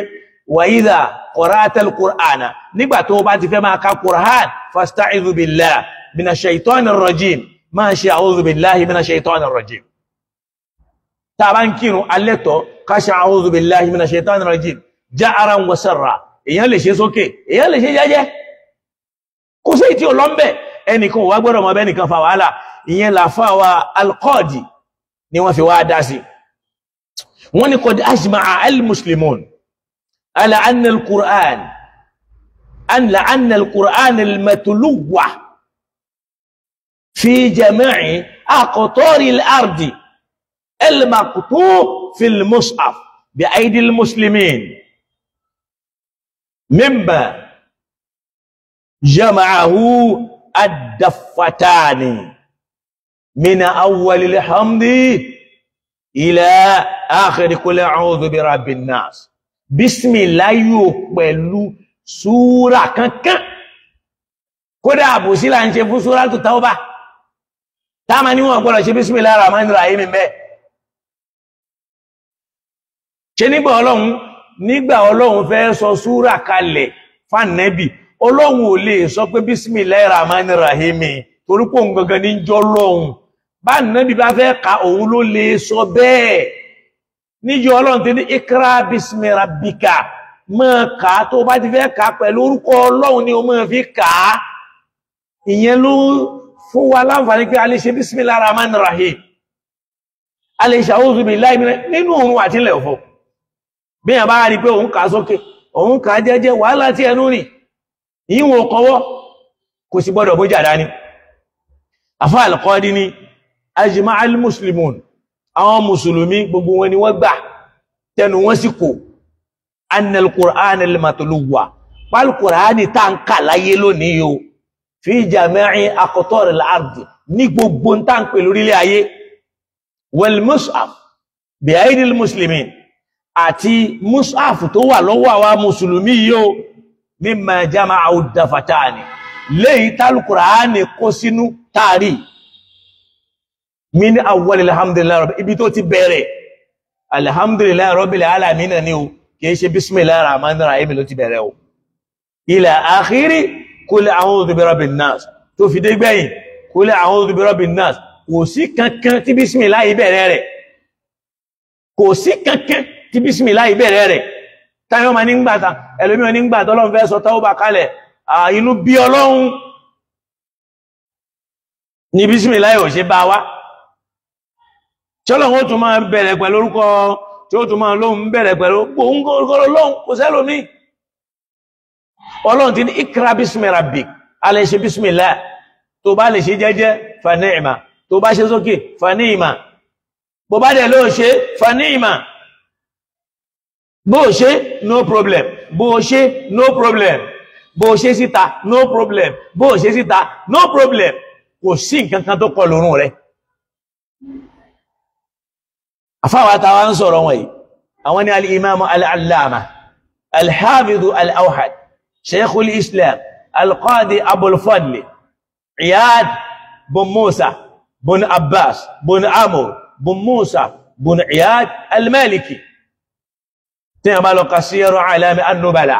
wa idha qara'tal qur'ana, nígbà tó bá ti fẹ́ máa ka qur'an fasta'idhu billahi minash shaitani rajim, máa ṣe a'udhu billahi minash shaitani rajim. Tá a bá ń kírun alẹ́tọ̀ọ́ ká ṣe a'udhu billahi minash shaitani rajim ja'aran wa sirra. Èèyàn lè ṣe sókè, èèyàn lè ṣe jẹ́jẹ́, kò sí ìtí ọlọ́mbẹ̀. Ẹnìkan wà gbọ́dọ̀ mọ̀ bẹ́nìkan fa wàhálà. Ìyẹn làfà wa al-Qadi ni wọ́n fi wá dá sí. Wọ́n ní qad ajma'a al-muslimun ala anna al-Qur'an anna al-Qur'an al-matluwa fi jami'i aqtari al-ardi al-maqtu' fi al-mushaf bi aydi al-muslimin mimma jama'ahu ad-daffatani min awwal al-hamdi ila akhir qul a'udhu bi rabbin nas. Bismillahi pẹ̀lú súra kankan. Kódà àbòsí là ń ṣe fún súratu Tawbah, táàmà níwọ̀n gbọ́dọ̀ ṣe bismillahi rahmanir rahim mẹ́. Ṣe nígbà Ọlọ́run fẹ́ sọ súra kalẹ̀ fánẹ́bì, Ọlọ́run ò lè sọ pé bismillahi rahmanir rahim torí pé òun gangan ní jọ́ lọ́hun. Bá nẹ́bì bá fẹ́ ka òun ló lè sọ bẹ́ẹ̀. Níjọ́ Ọlọ́run ti ní ikra bismi rabbika, máa kà á tó bá ti fẹ́ kà á pẹ̀lú orúkọ Ọlọ́run ni o máa fi kà á. Ìyẹn ló fún wa láǹfààní pé a lè ṣe bismillahi rahmanir rahim, a lè ṣe a'udhu billahi nínú òun àti ilẹ̀ ọ̀fọ̀. Bí yàn bá rí pé òun kà á sókè, òun kà á jẹ́jẹ́, wàhálà tí ẹnu rìn ìwọ̀n kọwọ́, kò sì gbọ́dọ̀ bójà dání. Àfá al-Qadi ní ajma'a al-muslimun, àwọn mùsùlùmí gbogbo wọn ni wọ́n gbà tẹnu wọn sì kò anna al-Qur'an al-matluwa, pal-Qur'ani tá ń kà láyé lónìí o, fi jami'i aqtar al-ard, ní gbogbo tá ń pè lórílẹ̀ ayé, wal mushaf bi aidi al-muslimin, àti mushaf tó wà lọ́wọ́ àwa mùsùlùmí yìí o, mimma jama'u ad-dafatani, léyìí tálùkùránì kó sínú táàrí min awwal alhamdulillahi rabbil, ibi tó ti bẹ̀rẹ̀ alhamdulillahi rabbil alamin ni o, kìí ṣe bismillahir rahmanir rahim ló ti bẹ̀rẹ̀ o, ila akhiri kul a'udhu bi rabbin nas, tó fi dé gbẹ̀yìn kul a'udhu bi rabbin nas. Kò sí kankan tí bismillahi bẹ̀rẹ̀ rẹ̀, kò sí kankan tí bismillahi bẹ̀rẹ̀ rẹ̀. Táyọ́ ma nígbàtà ẹlòmíràn nígbàtà Ọlọ́run fẹ́ sọ tawba kalẹ̀, inú bí Ọlọ́run ní bismillahi ò ṣe bá wá. Tí Ọlọ́run ó tún máa bẹ̀rẹ̀ pẹ̀lú orúkọ, tí ó tún máa lóhun bẹ̀rẹ̀ pẹ̀lú orúkọ Ọlọ́run, kò sẹ́lòmí. Ọlọ́run ti ní ikra bismi rabbik, a lè ṣe bismillah, tó bá lè ṣe jẹ́jẹ́ fa ni'ma, tó bá ṣe sókè fa ni'ma, bó bá dẹ̀ ló ṣe fa ni'ma, bó ṣe no problem, bó ṣe no problem, bó ṣe síta no problem, bó ṣe síta no problem, kò sí nǹkan kan tó kọ lórun rẹ̀. Àfáwà tàwa ń sọ̀rọ̀ wọ̀nyí, àwọn ni al-imam al-allama al-hafidu al-awhad sheikhul islam al-qadi abul fadl iyad bun musa bun abbas bun amur bun musa bun iyad al-maliki. Tí a bá lọ ka Siyaru A'lami an-Nubala,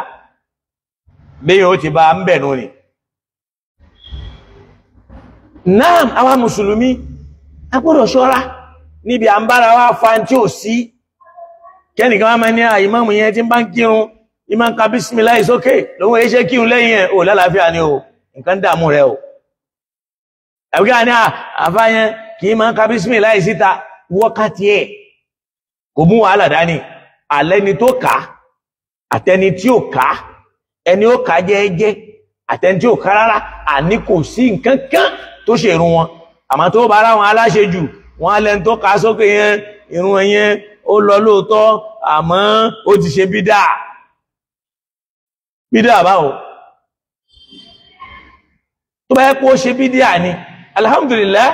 bí yóò ti bá ń bẹ̀ nù ni. Náà àwa mùsùlùmí a gbọ́dọ̀ ṣọ́ra níbi à ń bára wá fa tí ò sí. Kẹ́nìkan wá máa ní ìmáàmù yẹn tí ń bá ń kírun, ìmá ń ka bísímìláì sókè lóhun eéṣẹ́ kírun lẹ́yìn ẹ̀, ò lálàáfíà ni o, nǹkan dààmú rẹ o. Ẹ̀wíkà ní àfá yẹn kì í máa ń ka bísímìláì síta, wọ́kàtí ẹ̀ kò mú wàhálà dání. Àlẹ́ni tó kà á àtẹni tí ò kà á, ẹni ó kà á jẹ́ẹ́jẹ́ àtẹni tí ò kà rárá, àní kò sí nǹkan kan tó ṣe irun wọn. Àmọ́ tó bá ara wọn aláṣejù, wọn alẹ́ni tó kà á sókè yẹn, irun yẹn ó lọ lóòótọ́, àmọ́ ó ti ṣe bídà. Bídíà báwo? Tó bá yẹ kó ṣe bídíà ni, alhamdulillah,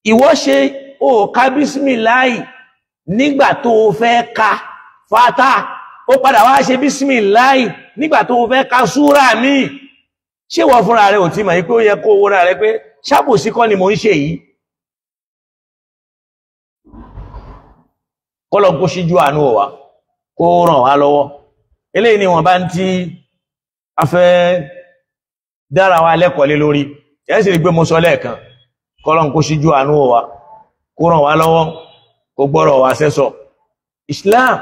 ìwọ ṣe ó ka bísímìláì nígbà tó o fẹ́ ka fata, ó padà wá ṣe bísímìláì nígbà tó o fẹ́ ka súrà míì. Ṣé wọ́n fúnra rẹ̀ ò tí mọ̀ pé ó yẹ kó wúra rẹ̀ pé ṣàbòsí kọ́ ni mò ń ṣe yìí? Kọ́lọ̀ kó ṣíjú àánú wa, kó ràn wá lọ́wọ́. Eléyìí ni wọ́n bá ń tí a fẹ́ dára wa lẹ́kọ̀ọ́ lé lórí. Ẹ sì rí pé mo sọ lẹ́ẹ̀kan, kọ́lọ̀ kó ṣíjú àánú wa, kó ràn wá lọ́wọ́, kó gbọ́rọ̀ wa sẹ́sọ̀. Islam,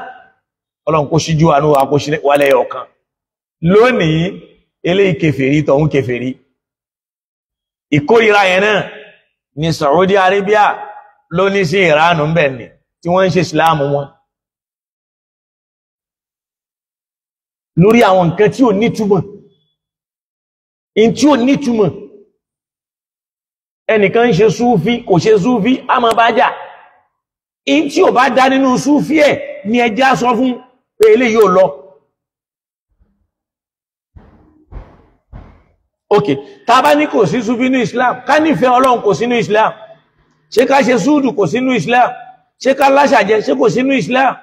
kọ́lọ̀ kó ṣíjú àánú wa, kó ṣe wá lẹ́yọ̀ kan. Lónìí eléyìí kèfèrí, tọ̀hún kèfèrí. Ìkórìíra yẹn náà ní Saudi Arabia ló ní sí Iran ń bẹ̀ ni tí wọ́n ń ṣe Islam wọn lórí àwọn nǹkan tí ò nítumọ̀, in tí ò nítumọ̀. Ẹnìkan ń ṣe súfí, kò ṣe súfí, a máa bá jà. In tí ò bá dá nínú súfí ẹ̀ ni ẹjẹ́ á sọ fún pé eléyìí ò lọ. Ok, tá bá ní kò sí súfí ní Islam, ká nífẹ̀ẹ́ Ọlọ́run kò sínú Islam, ṣé ká ṣe súùdù kò sínú Islam, ṣé ká láṣàjẹ ṣé kò sínú Islam,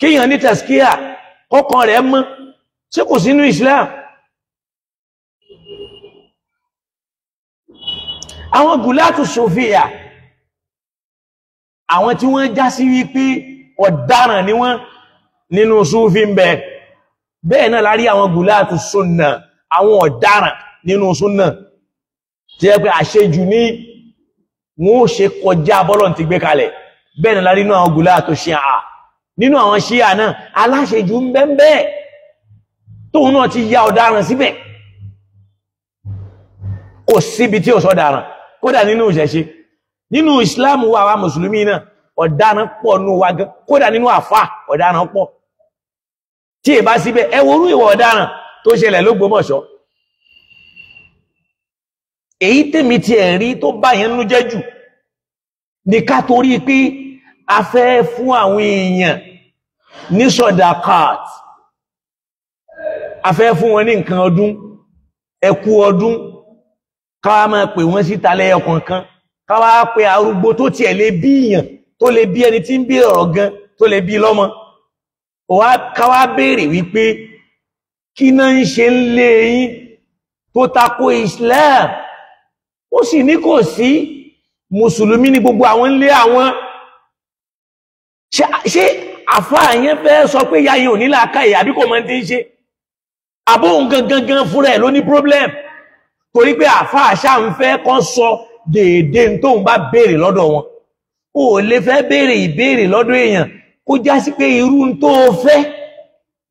kíyàn ní tàskíà kọ́kàn rẹ̀ mọ́ ṣé kò sínú Islam. Àwọn gùlátù sofia, àwọn tí wọ́n já sí wípé ọ̀daràn ni wọ́n nínú súfí ń bẹ. Bẹ́ẹ̀ náà lárí àwọn gùlátù sunna, àwọn ọ̀daràn nínú súnà tí ẹ pé àṣejù ní wọ́n ó ṣe kọjá bọ́lọ̀ ti gbé kalẹ̀. Bẹ́ẹ̀ ni lárí nínú àwọn gùlátù ṣíà, nínú àwọn ṣíà náà aláṣejù ń bẹ́ẹ̀ tóun náà ti ya ọ̀daràn síbẹ̀. Kò síbi tí ò sọ̀daràn, kódà nínú ìṣẹ̀ṣe, nínú Islam wa wa mùsùlùmí náà ọ̀daràn pọ̀ nù wa gan, kódà nínú àfà ọ̀daràn pọ̀. Tí ì bá síbẹ̀ ẹ worú ìwà ọ̀daràn tó ṣẹlẹ̀ l'Ógbómọ̀ṣọ́. Èyí tèmi ti ẹ̀rí tó bá yẹn nú jẹ́ jù ní ká torí pé a fẹ́ fún àwọn èèyàn ní sọ̀dàkàt, a fẹ́ fún wọn ní nǹkan ọdún, ẹkú ọdún, ká wá máa pè wọ́n síta lẹ́yọ kọ̀ọ̀kan, ká wá pe arúgbó tó tiẹ̀ lè bí èèyàn, tó lè bí ẹni tí ń bí ọ̀rọ̀ gan, tó lè bí lọ́mọ, ká wá béèrè wípé kí náà ń ṣe ń lé yín tó tako Islam? Ó sì ní kò sí mùsùlùmí ní gbogbo àwọn ilé àwọn. Ṣé àfáà yẹn fẹ́ sọ pé ìyá yẹn ò ní làákàyè àbí kò mọ̀ tí ń ṣe? Àbóhùn gangan fúnra ẹ̀ ló ní problem, torí pé àfáà ṣáà ń fẹ́ kán sọ déédéé tóun bá béèrè lọ́dọ̀ wọn. Ó lè fẹ́ béèrè ìbéèrè lọ́dọ̀ èèyàn kó já sí pé irú tó fẹ́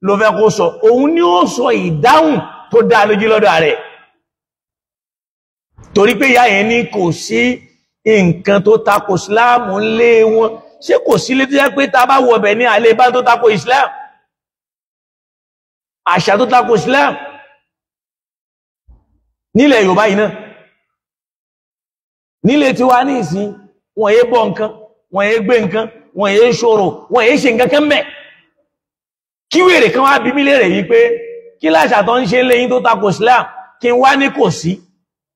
ló fẹ́ kó sọ, òun ni ó sọ ìdáhùn tó dá lójú lọ́dọ̀ rẹ̀. Torí pé ìyá yẹn ní kò sí nǹkan tó tako Islam lé wọn. Ṣé kò sí lé tó jẹ́ pé ta bá wọbẹ̀ ní àlè bá tó tako Islam, àṣà tó tako Islam nílẹ̀ Yorùbá yìí náà, nílé tiwa ní ìsìn, wọ́n yé bọ́ nǹkan, wọ́n yé gbé nǹkan, wọ́n yé ṣòro, wọ́n yé ṣe nǹkan kan mẹ́. Kí wèrè kan wá bí mí lérè yìí pé kí láṣà tó ń ṣe léyìn tó tako Islam, kí n wá ní kò sí,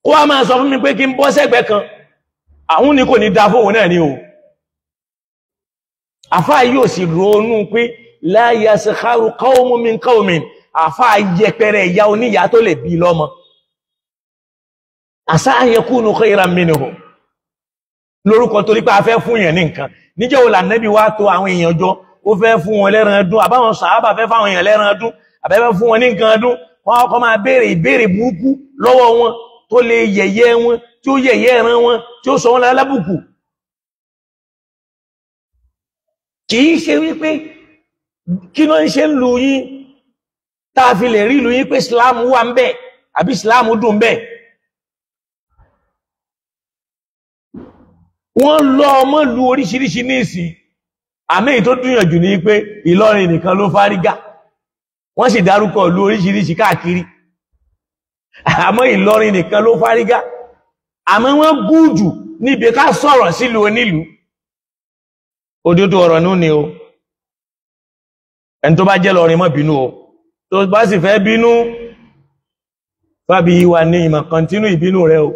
kó wá máa sọ fún mi pé kí n bọ́ sẹ́gbẹ́ kan, àwọn ní kò ní da fóun náà ni o. Àfáà yóò sì ronú pé la yaskharu qawmun min qawmin, àfáà yẹpẹrẹ ìyá oníyà tó lè bí lọ́mọ. Asa an yakunu khayran minhum, lórúkọ torí pé a fẹ́ fún yẹn ní nǹkan. Níjẹ́ wo lànàbí wá tó àwọn èèyàn jọ, ó fẹ́ fún wọn lẹ́ran ọdún, àbáwọn sàábà fẹ́ fáwọn èèyàn lẹ́ran ọdún, àbẹ́fẹ́ fún wọn ní nǹkan ọdún, wọn kọ́ máa béèrè ìbéèrè burúkú lọ́wọ́ wọn tó lè yẹ̀yẹ́ wọn, tí ó yẹ̀yẹ́ ẹran wọn, tí ó sọ wọn lálábùkù. Kì í ṣe wípé kí ló ń ṣe ń lu yín tá a fi lè rí ìlú yín pé Islam wà ń bẹ̀ àbí Islam dùn bẹ̀. Wọ́n lọ ọmọ lu oríṣiríṣi ní ìsìn, àmì èyí tó dúnyànjú ní pé Ìlọrin nìkan ló fárígá, wọ́n sì dárúkọ ìlú oríṣiríṣi káàkiri, àmọ́ Ìlọrin nìkan ló fárígá. Àmọ́ wọ́n gúùjù níbi ká sọ̀rọ̀ sílùú onílùú. Òdodo ọ̀rọ̀ nú ni o, ẹni tó bá jẹ́ lọrin má bínú o, Tó bá sì fẹ́ bínú, fábí wà ní ìmọ̀ kọntínú ìbínú rẹ o,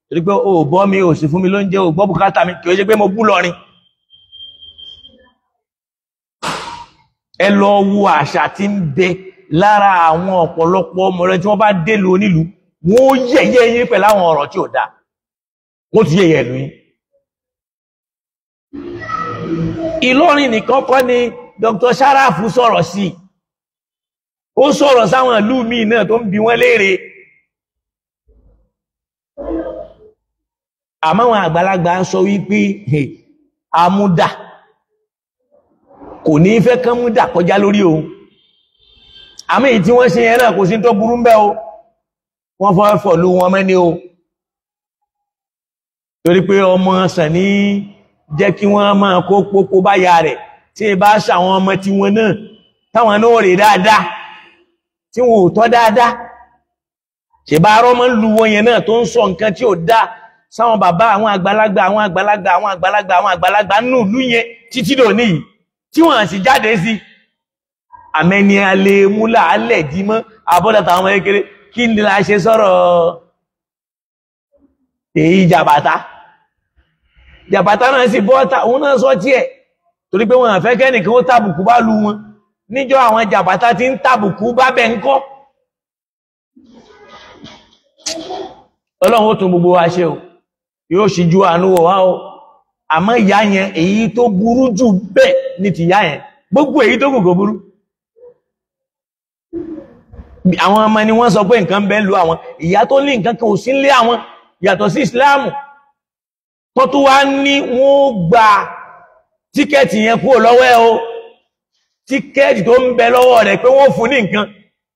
torí pé o bọ́ mi, ò sì fún mi lóúnjẹ, ò gbọ́ bùkátà mi, kì í ṣe pé mo bú lọrin. Ẹ lọ wo àṣà tí ń bẹ lára àwọn ọ̀pọ̀lọpọ̀ ọmọ rẹ tí wọ́n bá délùú onílùú, wọ́n ó yẹ̀yẹ́ yín pẹ̀lú àwọn ọ̀rọ̀ tí ò dáa, wọ́n ti yẹ̀yẹ́ ìlú yín. Ìlọrin nìkan kọ́ ni Dr. Sharafu sọ̀rọ̀ sí, ó sọ̀rọ̀ sáwọn ìlú míì náà tó ń bi wọ́n léèrè. Àmọ́ àwọn àgbàlagbà ń sọ wípé àmúdà kò ní fẹ́ kán múdà kọjá lórí òun. Àmọ́ èyí tí wọ́n ṣe yẹn náà kò sí tó burú ń bẹ́ o, wọ́n fọ́ fọ̀lú wọn mẹ́ni o, torí pé ọmọ Sàní jẹ́ kí wọ́n máa kó pópó báyà rẹ̀, tí ẹ bá ṣàwọn ọmọ tí wọn náà táwọn náà rè dáadáa, tí wọn ò tọ́ dáadáa, ṣe bá rọ́mọ́ ń lu wọn yẹn náà tó ń sọ nǹkan tí ò dá sáwọn bàbá àwọn àgbàlagbà àwọn àgbàlagbà àwọn àgbàlagbà àwọn àgbàlagbà nínú ìlú yẹn títí dòní yìí tí wọ́n sì jáde sí. Àmẹ́ni alẹ́ mú làálẹ̀ dí mọ́ àbọ́dà táwọn ọmọ kékeré, kí ni la ṣe sọ̀rọ̀ èyí jàbàtà? Jàbàtà náà sì bọ́ta, òun náà sọ tiẹ̀, torí pé wọn àfẹ́ kẹ́nìkan ó tàbùkù bá lu wọn. Níjọ́ àwọn jàbàtà ti ń tàbùkù bá bẹ̀ ń kọ́. Ọlọ́run ó tún gbogbo wa ṣe o, yóò ṣíjú àánú wò wá o. Àmọ́ ìyá yẹn, èyí tó burú jù bẹ́ẹ̀ ní ti ìyá yẹn, gbogbo èyí tó kù kò burú. Àwọn ọmọ ni wọ́n sọ pé nǹkan bẹ́ẹ̀ lu àwọn, ìyá tó ní nǹkan kan ò sí nílé àwọn yàtọ̀ sí Ìsìláàmù, tó tún wá ní wọ́n gba tíkẹ́ẹ̀tì yẹn kúrò lọ́wọ́ ẹ o, tíkẹ́ẹ̀tì tó ń bẹ lọ́wọ́ rẹ̀ pé wọ́n fún ní nǹkan,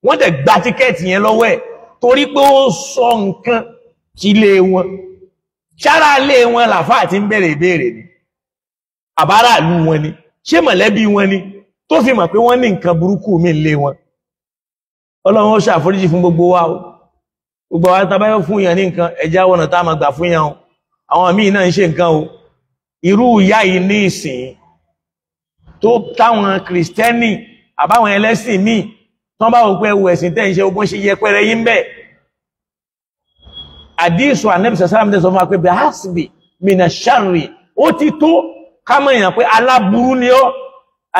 wọ́n dẹ̀ gba tíkẹ́ẹ̀tì yẹn lọ́wọ́ ẹ̀ torí pé ó sọ nǹkan sílé wọn. Ṣára lé wọn làfáà ti ń bẹ̀rẹ̀ ìbéèrè ni, àbáráàlú wọn ni, ṣé mọ̀lẹ́bí wọn ni, tó fi mọ̀ pé wọ́n ní nǹkan burúkú mi lé wọn. Ọlọ́run ó ṣàforíjì fún gbogbo wa o. Gbogbo wa tá bá fẹ́ fún yàn ní nǹkan, ẹja wọ̀nà tá a máa gbà fún yàn o. Àwọn míì náà ń ṣe nǹkan o. Irú ìyá yìí ní ìsìn tó táwọn kìrìsìtẹ́nì àbáwọn ẹlẹ́sìn míì tán bá wò pé ẹwù ẹ̀sìn tẹ́ ń ṣe ogun ṣe yẹpẹrẹ yín bẹ́ẹ̀. Àdísù ànẹ́bì sàsàràm tẹ́ sọ fún wa pé bẹ́hásìbì mìnà ṣàrì, ó ti tó kámọ̀ èèyàn pé aláburú ni ọ́,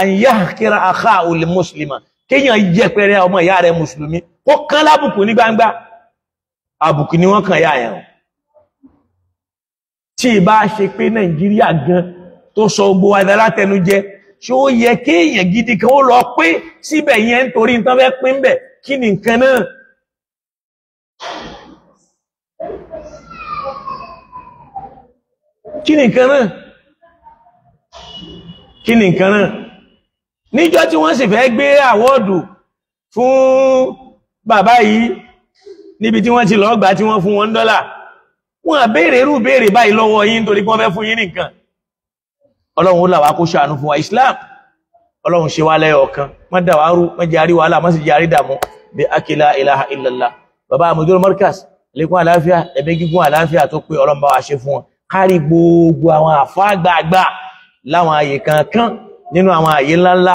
àyà kíra àká olè mùsùlùmí, kéèyàn yẹpẹrẹ ọmọ ìyá rẹ̀ mùsùlùmí kó kán lábùkù ní gbangba. Àbùkù ni wọ́n kàn yá yẹn. Tí ì bá ṣe pé Nàìjíríà gan tó sọ gbogbo wa látẹnujẹ, ṣé ó yẹ kéèyàn gidi kan ó lọ pé síbẹ̀ yẹn nítorí nǹkan fẹ́ pín bẹ̀? Kí ni nǹkan náà? Kí ni nǹkan náà? Kí ni nǹkan náà? Níjọ́ tí wọ́n sì fẹ́ gbé àwọ́ọ̀dù fún bàbá yìí níbi tí wọ́n ti lọ gbà tí wọ́n fún wọn dọ́là, wọ́n á béèrè irú béèrè báyìí lọ́wọ́ yín nítorí pé wọ́n fẹ́ fún yín nìkan. Ọlọ́run ó là wá kó ṣàánú fún wa. Islam, Ọlọ́run ṣe wá lẹ́yọ̀ ọ̀kan, má dà wá rú, má jẹ́ àrí wàhálà, má sì jẹ́ àrí dààmú. Bí akila ilaha illallah. Bàbá Mudir Markaz, lékún àlàáfíà, ẹ̀mí gígùn àlàáfíà tó pé Ọlọ́run bá wa ṣe fún wọn. Kárí gbogbo àwọn àfáàgbààgbà láwọn àyè kankan nínú àwọn àyè ńláńlá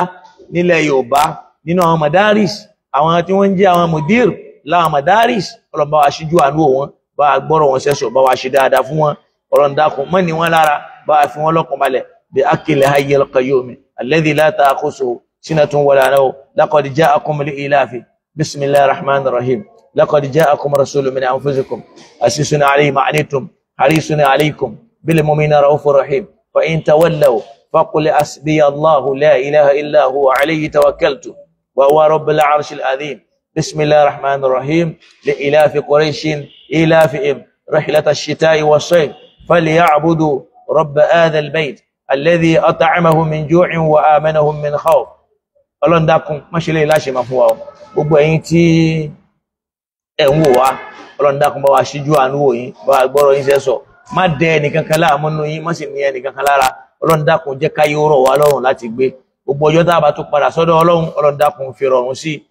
nílẹ̀ Yorùbá, nínú àwọn madaris, àwọn tí wọ́n ń jẹ́ àwọn mudir láwọn madaris, Ọlọ́run bá wa ṣíjú àánú wọn, bá wa gbọ́rọ̀ wọn sẹ́sọ̀, bá wa ṣe dáadáa fún wọn. Ọlọ́run dákun mọ́ ní wọn lára, bá wa fi wọn lọ́kàn balẹ̀. Bí akil hayyil qayyum alladhi la ta'khusuhu sinatun wala nawm laqad ja'akum li ilafi bismillahir rahmanir rahim laqad ja'akum rasulun min anfusikum asisun alayhi ma anittum harisun alaykum bil mu'minina raufur rahim fa in tawallaw faqul hasbiya Allahu la ilaha illa huwa alayhi tawakkaltu wa huwa rabbul arshil azim. Bismillahir rahmanir rahim li ilafi quraishin ilafihim rihlatash shita'i was-sayf falyabudu rabb hadha al-bayt alladhi at'amahum min ju'in wa amanahum min khawf. Ọlọ́run dákun má ṣe lè láṣẹ máa fún wa o. Gbogbo ẹ̀yin tí ẹ ń wò wá, Ọlọ́run dákun bá wa ṣíjú àánú wò yín, bá wa gbọ́rọ̀ yín sẹ́sọ̀, má dẹ ẹnìkankan láàmú nínú yín, má sì ní ẹnìkankan lára. Ọlọ́run dákun jẹ́ káyé ó rọ̀ wá lọ́rùn láti gbé. Gbogbo ọjọ́ tá a bá tún padà sọ́dọ̀ Ọlọ́run, Ọlọ́run dákun fi rọrùn sí i.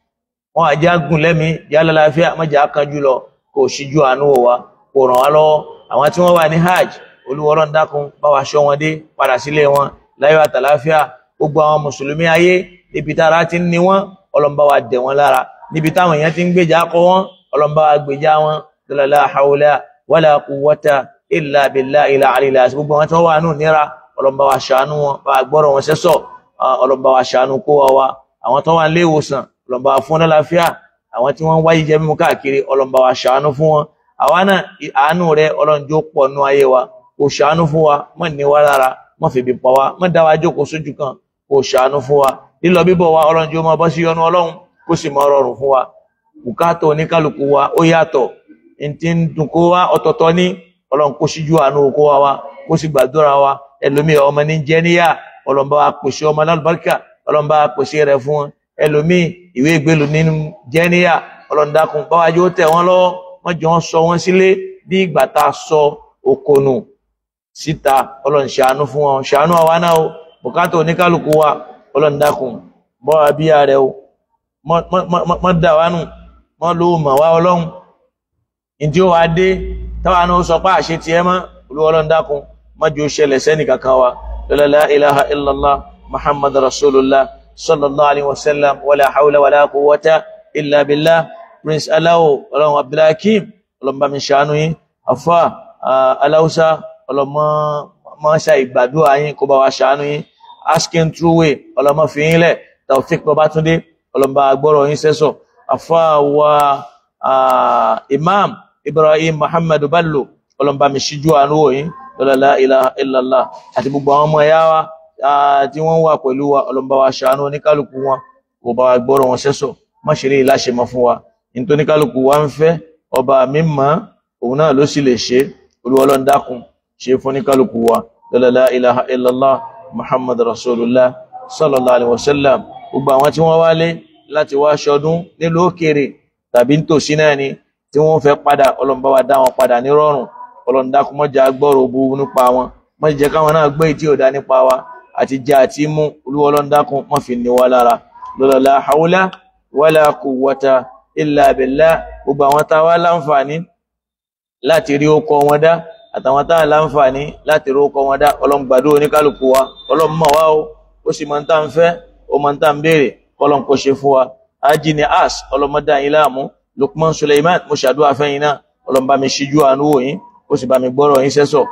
Wọn àjẹ́ àgùn lẹ́mí, yálà lálàáfíà, má jẹ́ àkànjú lọ, kò ṣíjú àánú wò wá, kò ràn wá lọ́wọ́. Àwọn tí wọ́n wà ní hajj, Olúwa Ọlọ́run dákun bá wa ṣọ́ wọn dé padà sílé wọn láyọ̀ àtàláfíà. Gbogbo àwọn mùsùlùmí ayé níbi tára ti ń ní wọn, Ọlọ́run bá wa dẹ̀ wọ́n lára, Níbi táwọn èèyàn ti ń gbèjà kọ wọn, Ọlọ́run bá wa gbèjà wọn. La hawla wala quwwata illa billahi al-aliyyil azim. Gbogbo àwọn tí wọ́n wà nù nira, Ọlọ́run bá wa ṣàánú wọn, bá wa gbọ́rọ̀ wọn sẹ́sọ̀. Ọlọ́run bá wa ṣàánú kó wa wa. Àwọn tó wà nílé ìwòsàn, Ọlọ́run bá wa fún lálàáfíà. Àwọn tí wọ́n ń wáyé jẹ mímu káàkiri, Ọlọ́run bá wa ṣàánú fún wọn. Àwa náà, àánú rẹ Ọlọ́run jó pọ̀ nú ayé wa, kó ṣàánú fún wa, má ní wa lára, má fìbí pa wa, má dá wa jókòó sójú kan, kó ṣàánú fún wa. Lílọ bíbọ̀ wa, Ọlọ́run jó máa bọ́ sí yọ́nú Ọlọ́run, kó sì máa rọrùn fún wa. Bùkátà oníkálukú wa ó yàtọ̀, ntí ń dùn kó wa ọ̀tọ̀ọ̀tọ̀ ní. Ọlọ́run kó síjú àánú kó wa wa, kó sì gbàdúrà wa. Ẹlòmíì ọmọ ní jẹ́ níyà, Ọlọ́run bá wa pèsè ọmọ lálùbáríkà, Ọlọ́run bá wa pèsè rẹ̀ fún wọn. Ẹlòmíì ìwé ìgbélú nínú jẹ́ níyà, Ọlọ́run dákun bá wa jó tẹ̀ wọ́n lọ́wọ́, wọ́n jọ ń sọ wọ́n sílé bí ìgbà tá a sọ okònù síta. Ọlọ́run ṣàánú fún wọn, ṣàánú àwa náà o. Bùkátà oníkálukú wa, Ọlọ́run dákun bọ́ wa bíyà rẹ o, mọ́ dà wá nù, mọ́ ló mọ̀ wá Ọlọ́run. Ntí ó wá dé táwa náà sọ pé àṣẹ tiẹ̀ mọ́, Olúwa Ọlọ́run dákun má jẹ́ ó ṣẹlẹ̀ sẹ́nì kankan wa. La ilaha illallah muhammad rasulullah sallallahu alayhi wa sallam, wala hawla wala quwwata illa billah. Prince Aláwo, Ọlọ́run Abdulhakeem, Ọlọ́run bá mi ṣàánú yín. Afa Aláwùsá, Ọlọ́run mọ́ ṣe ìgbàdúrà yín, kó bá wa ṣàánú yín. Asking true way, Ọlọ́run mọ́ fi yín lẹ̀. Taofik Babatunde, Ọlọ́run bá gbọ́rọ̀ yín sẹ́sọ̀. Afa wa Imam Ibrahim Muhammadu Bello, Ọlọ́run bá mi ṣíjú àánú wò yín. La ilaha illallah. Àti gbogbo àwọn ọmọ ẹ̀yà wa tí wọ́n wà pẹ̀lú wa, Ọlọ́run bá wa ṣàánú oníkálukú wọn, kó bá wa gbọ́rọ̀ wọn sẹ́sọ̀, má ṣe lè láṣẹ mọ́ fún wa. Nítorí kálukú wa ń fẹ́, ọba mi mọ̀, òun náà ló sì lè ṣe. Olúwa Ọlọ́run dákun ṣe fún oníkálukú wa. La ilaha illallah muhammad rasulullah sallallahu alayhi wa sallam. Gbogbo àwọn tí wọ́n wálé láti wá ṣọdún nílùú òkèèrè tàbí nítòsí náà ni tí wọ́n fẹ́ padà, Ọlọ́run bá wa dá wọn padà nírọ̀rùn. Ọlọ́run dákun má jẹ́ agbọ́rọ̀ bu nípa wọn, má jẹ́ káwọn náà gbé ìtí òdá nípa wa àti jẹ àti mú. Olúwa Ọlọ́run dákun má fi ní wa lára. La hawla wala quwwata illa billah. Gbogbo àwọn tá a wá láǹfààní láti rí ókọ wọn dá àtàwọn tá a láǹfààní láti rí ókọ wọn dá, Ọlọ́run gbàdúrà oníkálukú wa. Ọlọ́run mọ̀ wá o, ó sì máa ń tá ń fẹ́, ó máa ń tá ń béèrè, Ọlọ́run kò ṣe fún wa. Ají ni as, Ọlọ́run má dá yín láàmú. Lukman Suleiman, mo ṣàdúrà fẹ́yìn náà, Ọlọ́run bá mi ṣíjú àánú wò yín, ó sì bá mi gbọ́rọ̀ yín sẹ́sọ̀.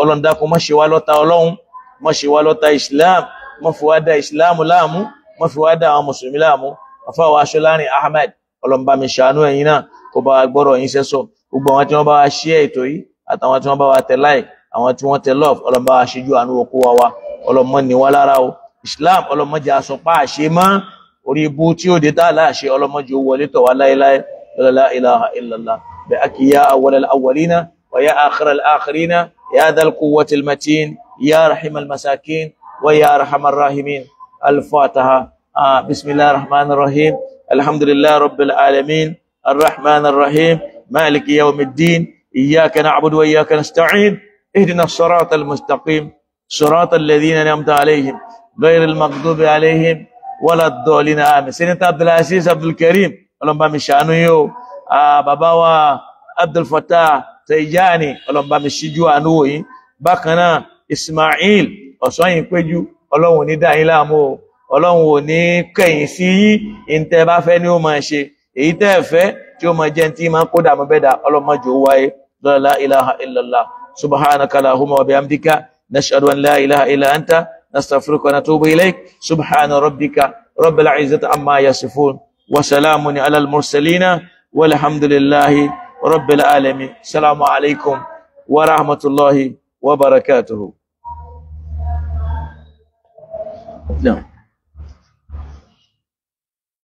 Ọlọ́run dákun má ṣe wá lọ́ta Ọlọ́run, má ṣe wá lọ́ta Islam, má fi wá dá Islam láàmú, má fi wá dá àwọn mùsùlùmí láàmú. Àfáwọ̀ Aṣọlárin Ahmed, Ọlọ́run bá mi ṣàánú ẹ̀yin náà, kó bá wa gbọ́rọ̀ yín sẹ́sọ̀. Gbogbo àwọn tí wọ́n bá wa share ètò yìí àtàwọn tí wọ́n bá wa tẹ like, àwọn tí wọ́n tẹ love, Ọlọ́run bá wa ṣíjú àánú okó wa wa. Ọlọ́run má ní wá lára o. Islam, Ọlọ́run má jẹ́ aṣọ pa àṣẹ mọ́. Orí ibú tí ó dé tá láàṣẹ, Ọlọ́run má jẹ́ ó wọlé tọ̀ wá láéláé. La ilaha illallah. Bi ya awwal al-awwalina wa ya akhir al-akhirina, ya dhal quwwati al-matin, ya rahim al-masakin wa ya arhamar rahimin. Al-Fatiha. Bismillahir rahmanir rahim. Alhamdulillahi rabbil alamin. Arrahmanir rahim. Maliki yawmiddin. Iyyaka na'budu wa iyyaka nasta'in. Ihdina as-siratal mustaqim. Siratal ladhina an'amta alayhim ghayril maghdubi alayhim wala ad-dallin. Amin. Senator Abdulaziz Abdul Karim, Ọlọ́run bá mi ṣàánú yín o. Bàbá wa Abdul Fattah Tijani, Ọlọ́run bá mi ṣíjú àánú wò yín. Bákan náà Ismail Ọ̀sányìn Péjú, Ọlọ́run ò ní dá yín láàmú o, Ọlọ́run ò ní kẹ̀yìn sí yín. Ìǹtẹ́ bá fẹ́ ni ó máa ṣe, èyí tẹ́ ẹ fẹ́ tí ó máa jẹ́ tí máa kó dààmú bẹ́ẹ̀ dà, Ọlọ́run má jẹ́ ó wáyé. La ilaha illallah. Subhanaka allahumma wa bihamdika, nashhadu an la ilaha illa anta, nastaghfiruka wa natubu ilayk. Subhana rabbika rabbil izzati amma yasifun, wa salamun ala al-mursalina, walhamdulillahi rabbil alamin. Assalamu alaikum wa rahmatullahi wa barakatuhu. No.